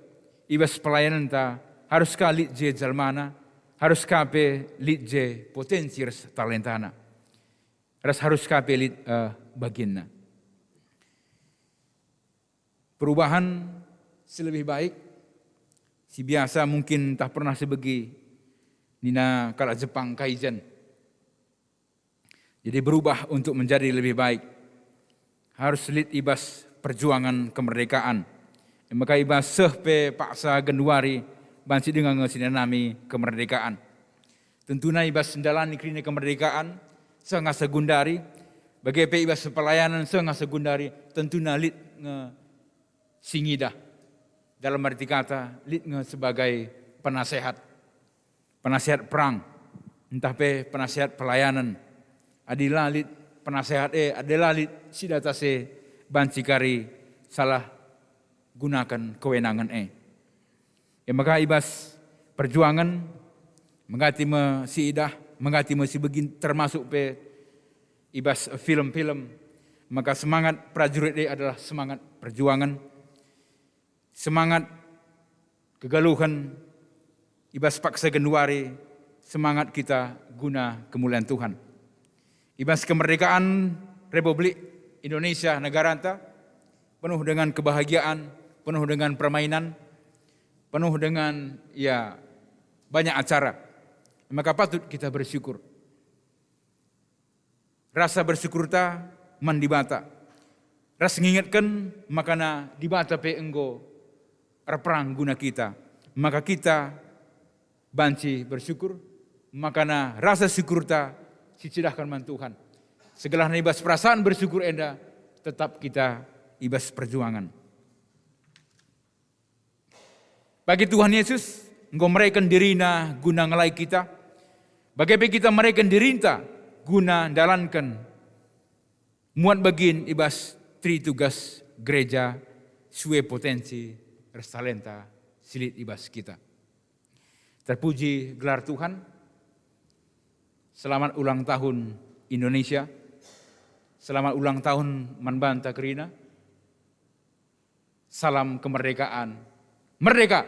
i bas pelayanenta, harus ka lit je jalmana, harus ka pe lit je potensi ras talentana, ras harus ka pe lit, eh, baginna. Perubahan si lebih baik, si biasa mungkin ntah pernah sibegi nina kalak Jepang kaizen. Jadi berubah untuk menjadi lebih baik harus lit i bas perjuangan kemerdekaan. E maka i bas seh pe paksa genduari banci denga nge si nanami kemerdekaan. Tentuna i bas ndalani kerina kemerdekaan seh ngasa gundari, bage pe i bas pelayanan seh ngasa gundari, tentuna lit nge si ngidah. Dalam arti kata, lit nge sebagai penasehat, penasehat perang, ntah pe penasehat pelayanan. Adi la lit penasehat e, adi la lit si datas e, banci kari salah gunaken kewenangen e. E maka i bas perjuangen, mengati me si idah, mengati me si begin, termasuk pe i bas film-film, maka semangat prajurit e adalah semangat perjuangen, semangat kegeluhen, i bas paksa genduari, semangat kita guna kemulian Tuhan. I bas kemerdekaan Republik Indonesia negaranta, penuh dengan kebahagiaan, penuh dengan permainan, penuh dengan, ya, banyak acara. Maka patut kita bersyukur. Rasa bersyukurta man Dibata, ras ngingetken makana Dibata pe enggo erperang guna kita, maka kita banci bersyukur, makana rasa syukurta sicidahken man Tuhan. Segelahna i bas perasaan bersyukur enda tetap kita i bas perjuangan. Bagi Tuhan Yesus enggo mereken diriNa guna ngelai kita, bage pe kita mereken dirinta guna ndalanken muat bagin i bas tri tugas gereja sue potensi ras talenta si lit i bas kita. Terpuji gelar Tuhan. Selamat ulang tahun Indonesia. Selamat ulang tahun man banta kerina. Salam kemerdekaan. Merdeka!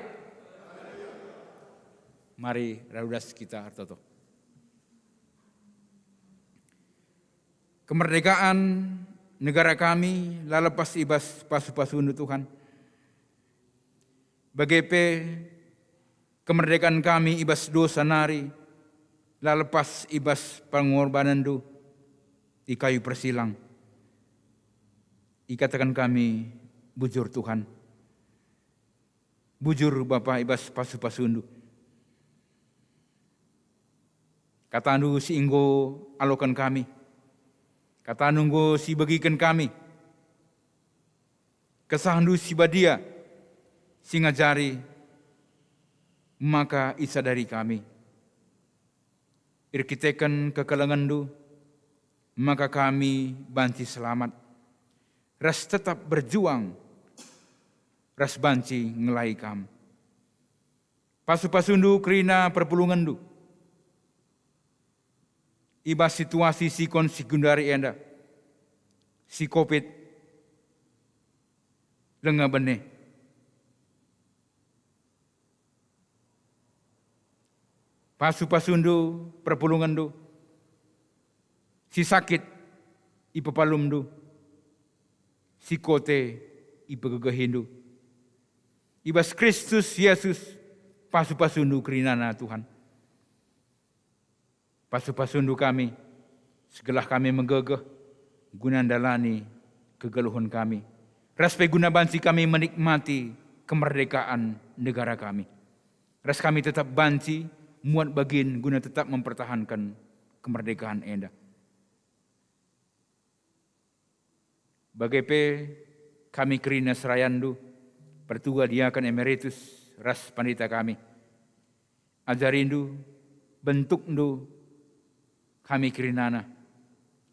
Mari radu das kita ertoto. Kemerdekaan negara kami la lepas i bas pasu-pasuNdu, Tuhan. Bage pe kemerdekaan kami i bas dosa nari la lepas i bas pengorbanenNdu i kayu persilang. Ikataken kami bujur, Tuhan. Bujur, Bapa, i bas pasu-pasuNdu. KataNdu si enggo aloken kami. KataNdu enggo si begiken kami. KesahNdu si badia si ngajari maka isadari kami. Erkiteken kekelengenNdu, maka kami banci selamat, ras tetap berjuang, ras banci ngelai Kam. Pasu-pasuNdu kerina perpulungenNdu i bas situasi sikon si gundari enda, si covid lenga bene. Pasu-pasuNdu, perpulungenNdu, si sakit ipepalumNdu, si kote ipegegehiNdu. I bas Kristus Yesus, pasu-pasuNdu kerinana, Tuhan. Pasu-pasuNdu kami, segelah kami megegeh guna ndalani kegeluhen kami, ras pe guna banci kami menikmati kemerdekaan negara kami, ras kami tetap banci muat bagin guna tetap mempertahanken kemerdekaan enda. Bage pe kami kerina serayanNdu, Pertua diaken emeritus ras pandita kami, ajarindu, bentukndu kami kerinana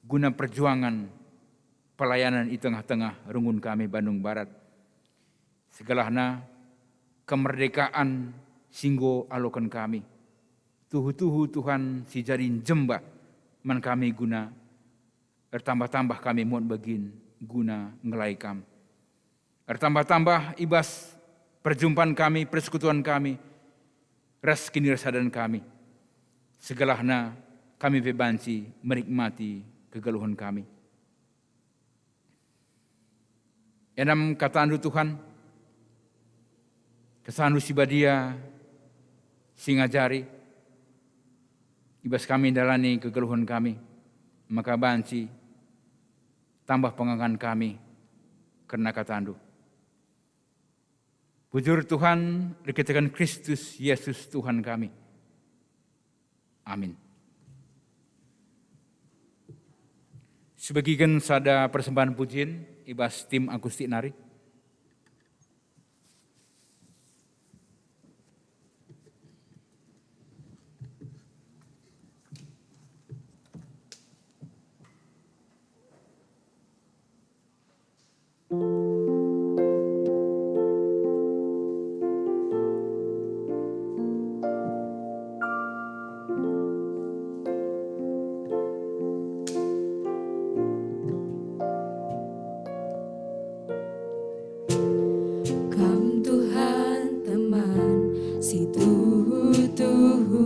guna perjuangan pelayanan i tengah-tengah runggun kami Bandung Barat. Segalahna kemerdekaan si enggo aloken kami, tuhu-tuhu Tuhan si jadi njemba man kami guna ertambah-tambah kami muat bagin guna ngelai Kam. Ertambah-tambah i bas perjumpan kami, persekutuan kami, ras kinirasadan kami. Segalahna kami pe banci menikmati kegeluhen kami. Enam kataNdu Tuhan, kesandu si badia si ngajari i bas kami ndalani kegeluhen kami, maka banci tambah pengangan kami kerna kataNdu. Bujur Tuhan, erkiteken Kristus Yesus Tuhan kami. Amin. Sibegiken sada persembahen pujin i bas tim akustik nari. Kam Tuhan teman si tuhu-tuhu,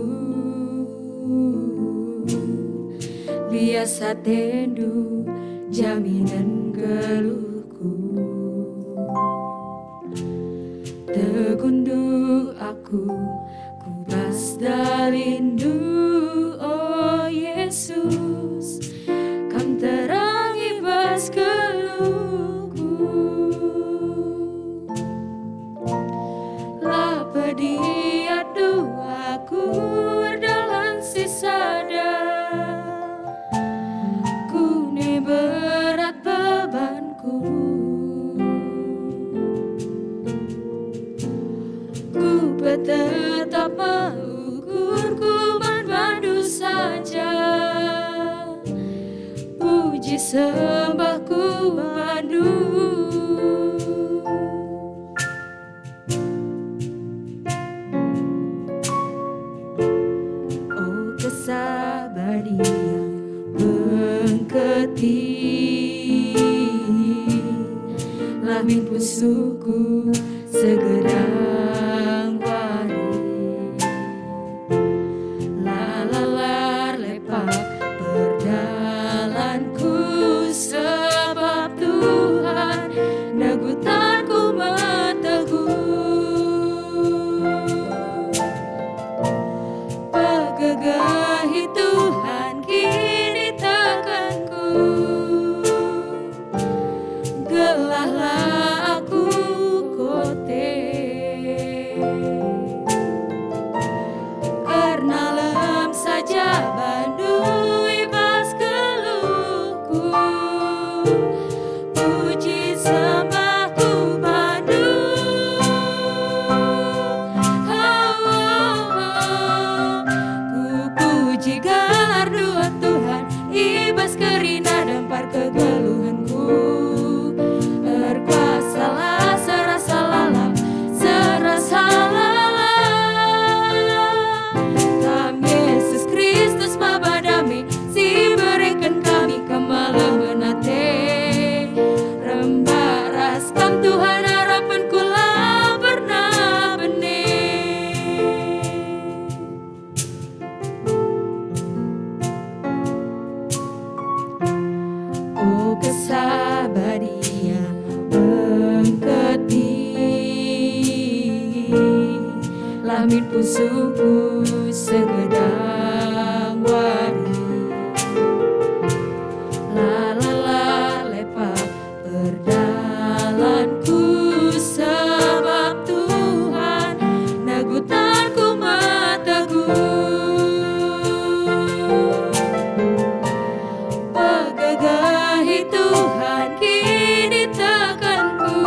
lias atendu jaminen geluhku. Teguhndu aku ku bas dalindu, o Yesus, Kam terang i bas geluhku. La pediatndu aku erdalan sisada, kune berat bebanku. Kupetetap me ukurku man bandu saja. Puji sembahku bandu. O Kesah Badia bengketi, la min pusuhku segedang wari. La lalar lepak perdalanku, sebab Tuhan negutanku me teguh. Pegegehi Tuhan kinitekenku. Gelahlah aku kote. Ernalem saja bandu i bas geluhku. Puji sembahku bandu. Kupuji gelarNdu, o Tuhan, i bas kerina dempar kegeluhenku. Erkuasalah serasa lalap, serasa lalap. Kam Yesus Kristus maba dame si bereken kami kemalemen ate. Rembak ras Kam Tuhan, arapenku la pernah bene. O Kesah Badia bengketi, la min pusuhku segedang wari. La lalar lepak perdalanku, sebab Tuhan negutanku me teguh. Pegegehi Tuhan kinitekenku.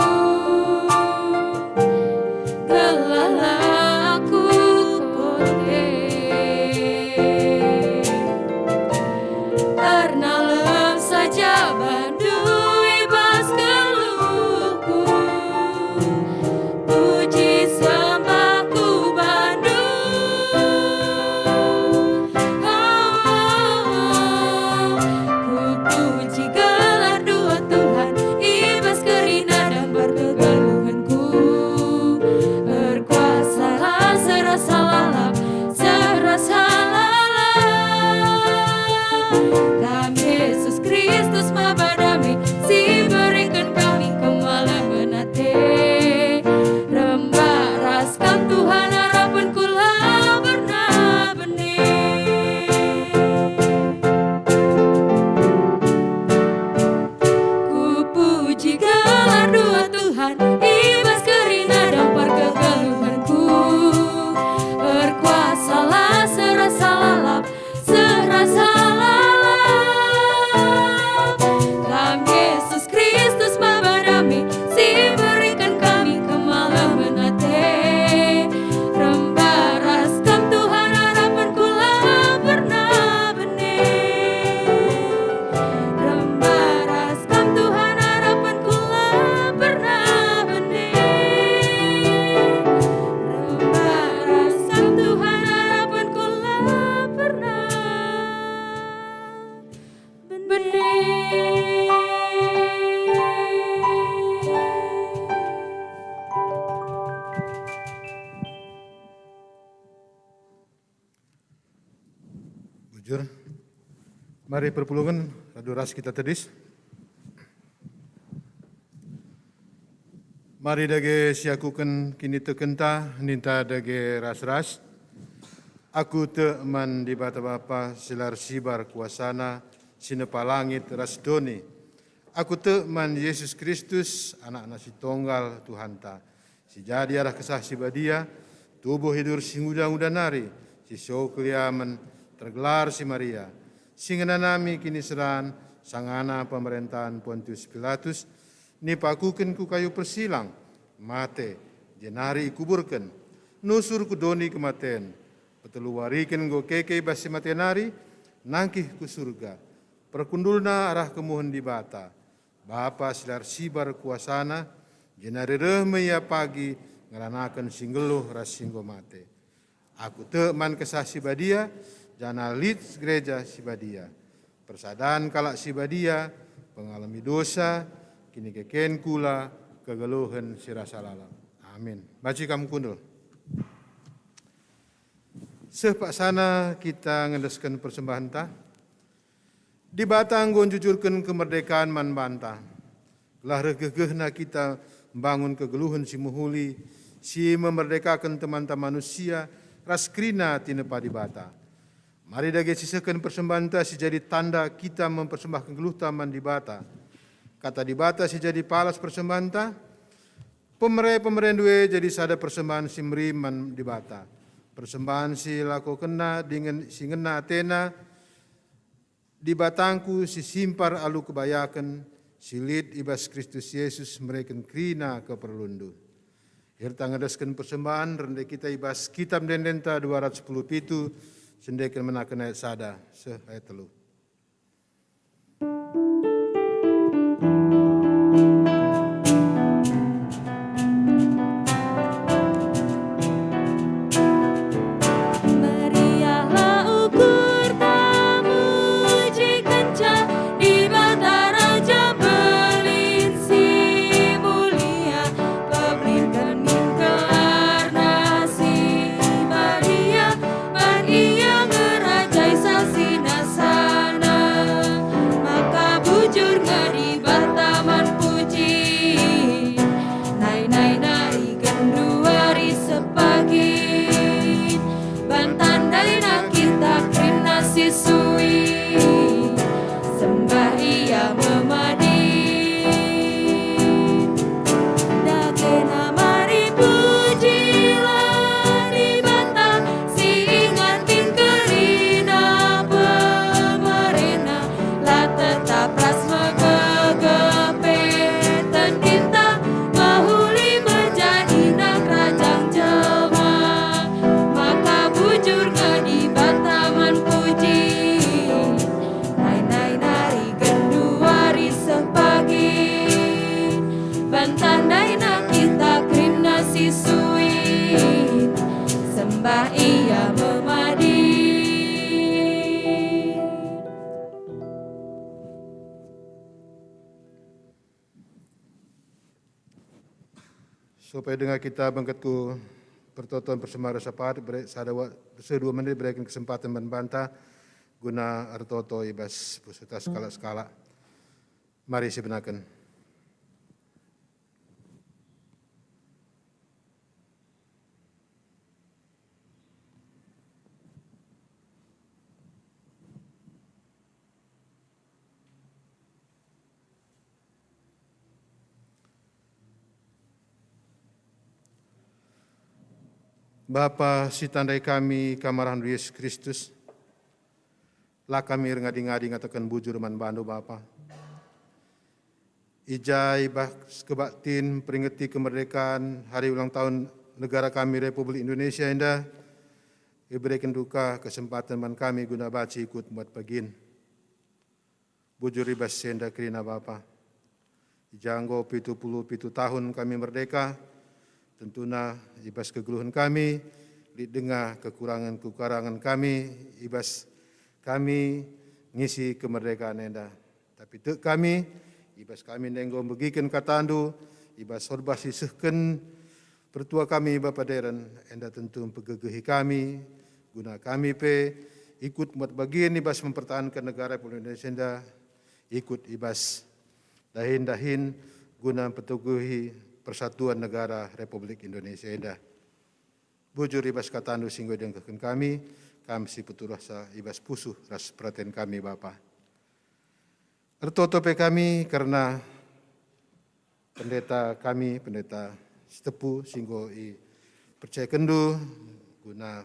Jujur. Mari perpulungen, radu ras kita tedis. Mari dage siakuken kinitekenta, ninta dage ras-ras. Aku tek man Dibata Bapa si la ersibar kuasana, si nepa langit ras doni. Aku tek man Jesus Kristus, Anakna si Tonggal, Tuhanta, si jadi arah Kesah Si Badia, tubuh idur si nguda-nguda nari, si so keliamen, tergelar si Maria, si ngenanami kiniseran, sangana pemerentahen Pontius Pilatus, nipakuken ku kayu persilang, mate, jenari ikuburken, nusur ku doni kematen, peteluwariken enggo keke i bas si mate nari, nangkih ku Surga, perkundulna arah kemuhen Dibata, Bapa si la ersibar kuasana, jenari reh me Ia pagi ngelanaken si nggeluh ras si enggo mate. Aku tek man Kesah Si Badia, janah lit Gereja Si Badia, persadan kalak si badia, pengalemi dosa, kinikeken kula, kegeluhen si rasa lalap. Amin. Banci kam kundul. Seh paksana kita ngendesken persembahenta. Dibata enggo njujurken kemerdekaan man banta, gelah reh gehgehna kita mbangun kegeluhen si mehuli, si memerdekaken temanta manusia ras kerina tinepa Dibata. Mari dage sisehken persembahenta si jadi tanda kita mempersembahken geluhta man Dibata. Kata Dibata si jadi palas persembahenta, pemere-pemerendu e jadi sada persembahen si meri man Dibata. Persembahen si ilakokenna dingen si ngena atena, Dibatangku si simpar alu kebayaken, si lit i bas Kristus Jesus mereken kerina keperlunndu. Serta ngedesken persembahen rende kita i bas Kitab Ende-endenta dua ratus sepuluh pitu, sendeken menaken ayat sada seh ayat telu. Meriahlah ukurta, mujikenca Dibata Raja Belin si mulia, peblinken min gelarna si Maria, man Ia ngerajai sasina sana. Maka bujur nge Dibata man puji, nai-nai nari genduari sepagi, ban tandaina kita kerina si suin, sembah Ia me madin. Dagena mari pujilah Dibata si ingan min kerina pemerena, la tetap ras megegeh pe tendinta, mehuli me jadina kerajang jelma. Maka bujur nge Dibata man puji, nai-nai nari genduari seh pagi, ban tandaina kita kerina si suin, sembah Ia me madin. Supaya denga kita bengket ku pertoton persembahen rasa pahat, bere-, sada wa-, seh dua menit bereken kesempaten man banta guna ertoto i bas pusuh sekalak-sekalak. Mari sibenaken. Bapa si tandai kami kam arahNdu Yesus Kristus, la kami erngadi-ngadi ngataken bujur man baNdu, Bapa. I ja i bas kebaktin peringeti kemerdekaan hari ulang tahun negara kami Republik Indonesia enda, iberekenNdu ka kesempaten man kami guna banci ikut muat pagin. Bujur i bas si enda kerina Bapa. I ja enggo pitu puluh pitu tahun kami merdeka, tentuna i bas kegeluhen kami, lit denga kekurangen-kekurangen kami i bas kami ngisi kemerdekaan enda. Tapi tek kami, i bas kami ndai enggo mbegiken kataNdu, i bas khotbah si isehken pertua kami Bapa Deren, enda tentu mpegegehi kami, guna kami pe ikut muat bagin i bas mempertahanken negara Republik Indonesia enda, ikut i bas dahin-dahin guna mpeteguhi persatuan negara Republik Indonesia enda. Bujur i bas katandu si enggo idengkehken kami, kam si petuduhsa i bas pusuh ras peraten kami, Bapa. Ertoto pe kami kerna pendeta kami, Pendeta Sitepu, si enggo ipercayakenndu guna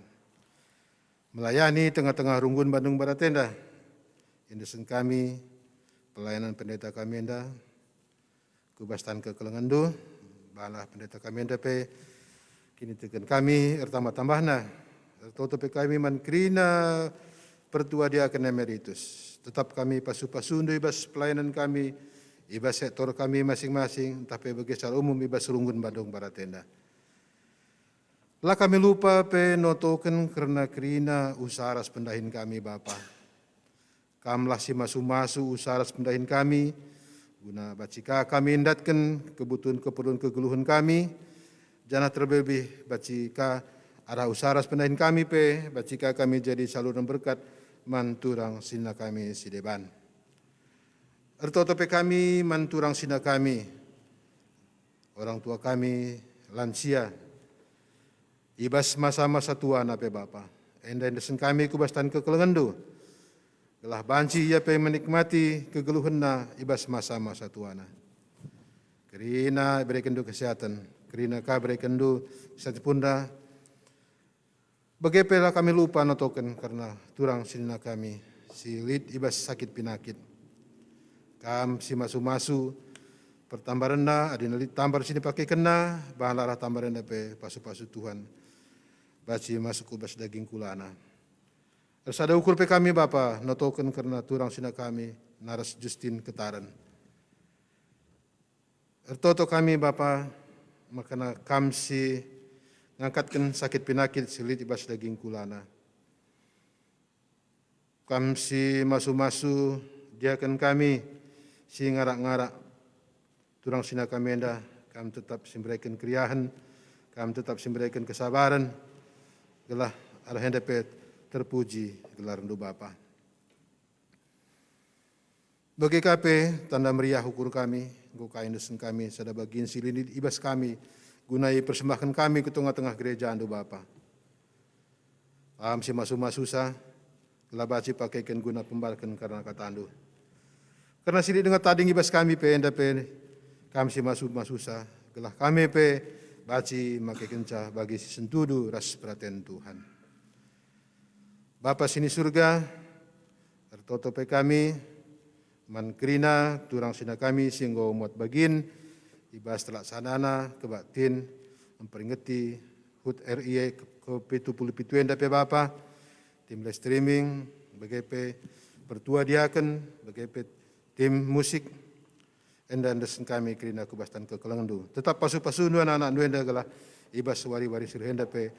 melayani tengah-tengah runggun Bandung Barat enda. Endesen kami pelayanan pendeta kami enda ku bas tan kekelengenndu, bahanlah pendeta kami enda pe kiniteken kami ertambah-tambahna. Ertoto pe kami man kerina pertua diaken emeritus. Tetap kami pasu-pasundu i bas pelayanan kami, i bas sektor kami masing-masing, ntah pe bage secara umum i bas runggun Bandung Barat enda. La kami lupa pe notoken kerna kerina usaha ras pendahin kami, Bapa. Kamlah si masu-masu usaha ras pendahin kami, guna banci ka kami ndatken kebutuhen keperlun kegeluhen kami, janah terlebih banci ka arah usaha ras pendahin kami pe, banci ka kami jadi saluren berkat man turang senina kami si deban. Ertoto pe kami man turang senina kami, orang tua kami, lansia, i bas masa-masa tuana pe, Bapa. Enda endesen kami ku bas tan kekelengenNdu, gelah banci ia pe menikmati kegeluhenna i bas masa-masa tuana. Kerina iberekenNdu kesehatan, kerina ka iberekenNdu kesehatan punda, bage pe la kami lupa notoken kerna turang senina kami si lit i bas sakit pinakit. Kam si masu-masu pertambarenna, adi lit tambar si ipakekenna, bahanlah arah tambar enda pe pasu-pasu Tuhan, banci masuk ku bas daging kulana. Ersada ukur pe kami, Bapa, notoken kerna turang senina kami, Naras Justin Ketaren. Ertoto kami, Bapa, merkena Kam si ngangkatken sakit pinakit si lit i bas daging kulana. Kam si masu-masu diaken kami si ngarak-ngarak turang senina kami enda, Kam tetap si mbereken keriahen, Kam tetap si mbereken kesabaren, gelah arah enda pe terpuji gelarNdu, Bapa. Bage ka pe tanda meriah ukur kami, enggo ka endesen kami sada bagin si lit i bas kami, guna ipersembahken kami ku tengah-tengah gerejaNdu, Bapa. Kam si masu-masusa, gelah banci pakeken guna pembarken kerna kataNdu. Kerna si lit denga tading i bas kami pe enda pe, Kam si masu-masusa, gelah kami pe banci makekenca bagi si sentudu ras peraten Tuhan. Bapa si ni Surga, ertoto pe kami man kerina turang senina kami si enggo muat bagin i bas terlaksanana kebaktin memperingeti hut R I ke pitu puluh pitu enda pe, Bapa, tim live streaming, bage pe pertua diaken, bage pe tim musik, enda endesen kami kerina ku bas tan kekelengenNdu. Tetap pasu-pasuNdu anak-anakNdu enda gelah i bas wari-wari si reh enda pe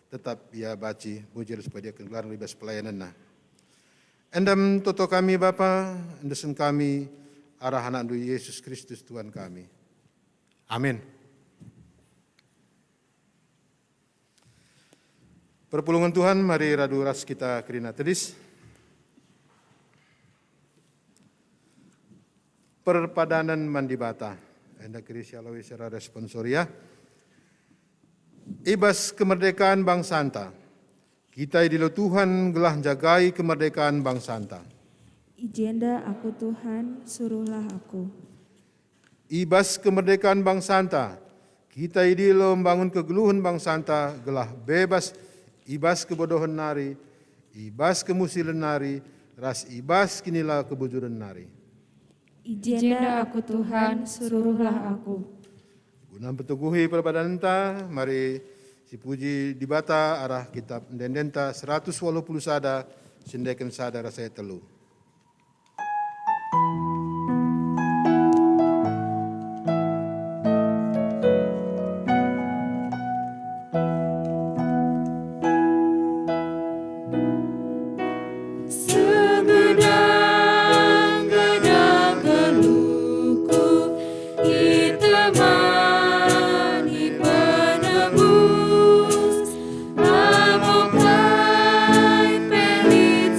tetap ia banci muji ras mpadiaken gelarNdu i bas pelayanenna. Enda ertoto kami, Bapa, endesen kami arah AnakNdu Yesus Kristus Tuhan kami. Amin. Perpulungen Tuhan, mari radu ras kita kerina tedis. Perpadanen man Dibata. Enda kerina sialoi secara responsoria. I bas kemerdekaan bangsanta, kita idilo Tuhan gelah njagai kemerdekaan bangsanta. I jenda aku, Tuhan, suruhlah aku. I bas kemerdekaan bangsanta, kita idilo mbangun kegeluhen bangsanta gelah bebas i bas kebodohen nari, i bas kemusilen nari, ras i bas kinila kebujuren nari. I jenda aku, Tuhan, suruhlah aku. Guna mpeteguhi perpadanenta, mari sipuji Dibata arah kitab ende-endenta seratus waluh puluh sada, si endeken sada ras ayat telu. Segedang-gedang geluhku itemani Penebus, labo kai pe lit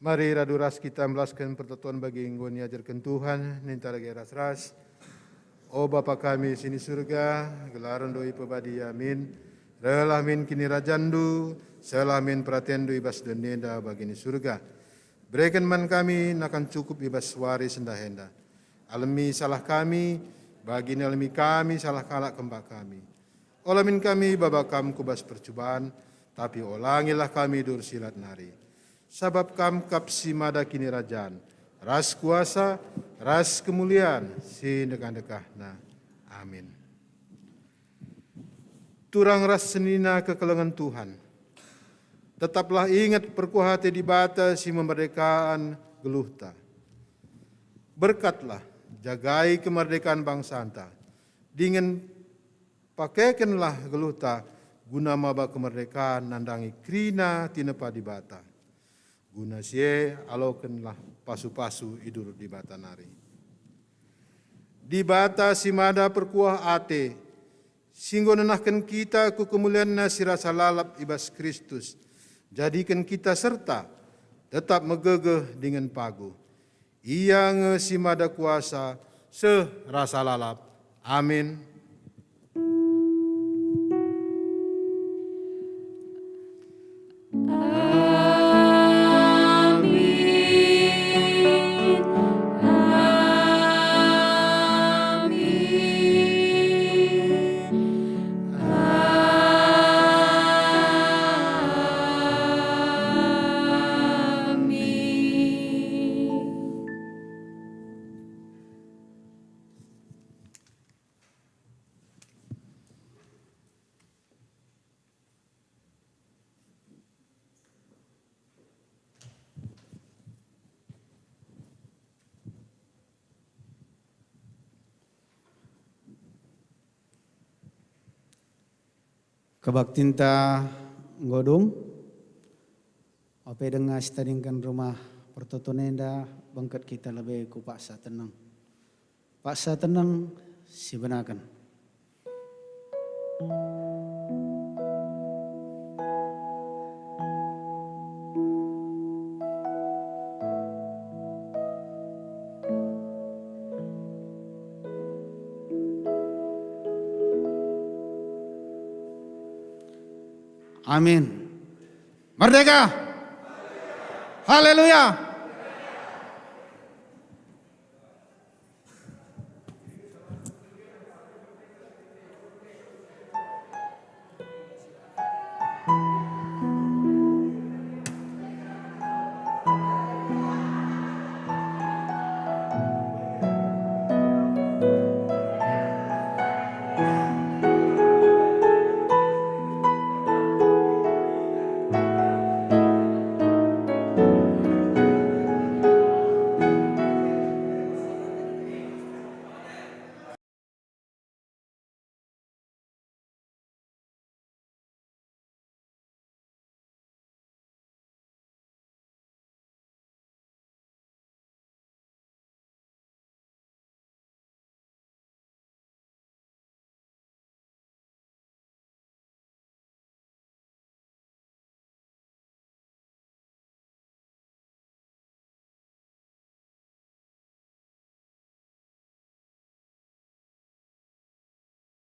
Mari radu ras kita melasken pertoton bagi enggo niajarken Tuhan, ninta dage ras-ras. O Bapa kami si ni Surga, gelarNdu ipebadia min. Rehlah min kinirajanNdu, sehlah min peratenNdu i bas doni enda bagi ni Surga. Bereken man kami nakan cukup i bas wari sendah enda. Alemi salah kami, bagi nalemi kami salah kalak kempak kami. Ola min kami baba Kam ku bas percuban, tapi olangilah kami dur silat nari. Sabap Kam kap si mada kinirajan, ras kuasa, ras kemulian si ndekah-ndekahna. Amin. Turang ras senina kekelengen Tuhan. Tetaplah inget perkuah ate Dibata si memerdekakan geluhta. Berkatlah, jagai kemerdekaan bangsanta, dingen pakekenlah geluhta guna maba kemerdekaan nandangi kerina tinepa Dibata. Guna si e alokenlah pasu-pasu i durut Dibata nari. Dibata si mada perkuah ate, si enggo nenahken kita ku kemulianNa si rasa lalap i bas Kristus, jadiken kita serta tetap megegeh dingen paguh. Ia nge si mada kuasa seh rasa lalap. Amin. Amin. Amin. Amin. Kebaktinta enggo dung, ope denga sitadingken rumah pertoton enda, bengket kita lebe ku paksa teneng. Paksa teneng sibenaken. Amin. Merdeka! Haleluya!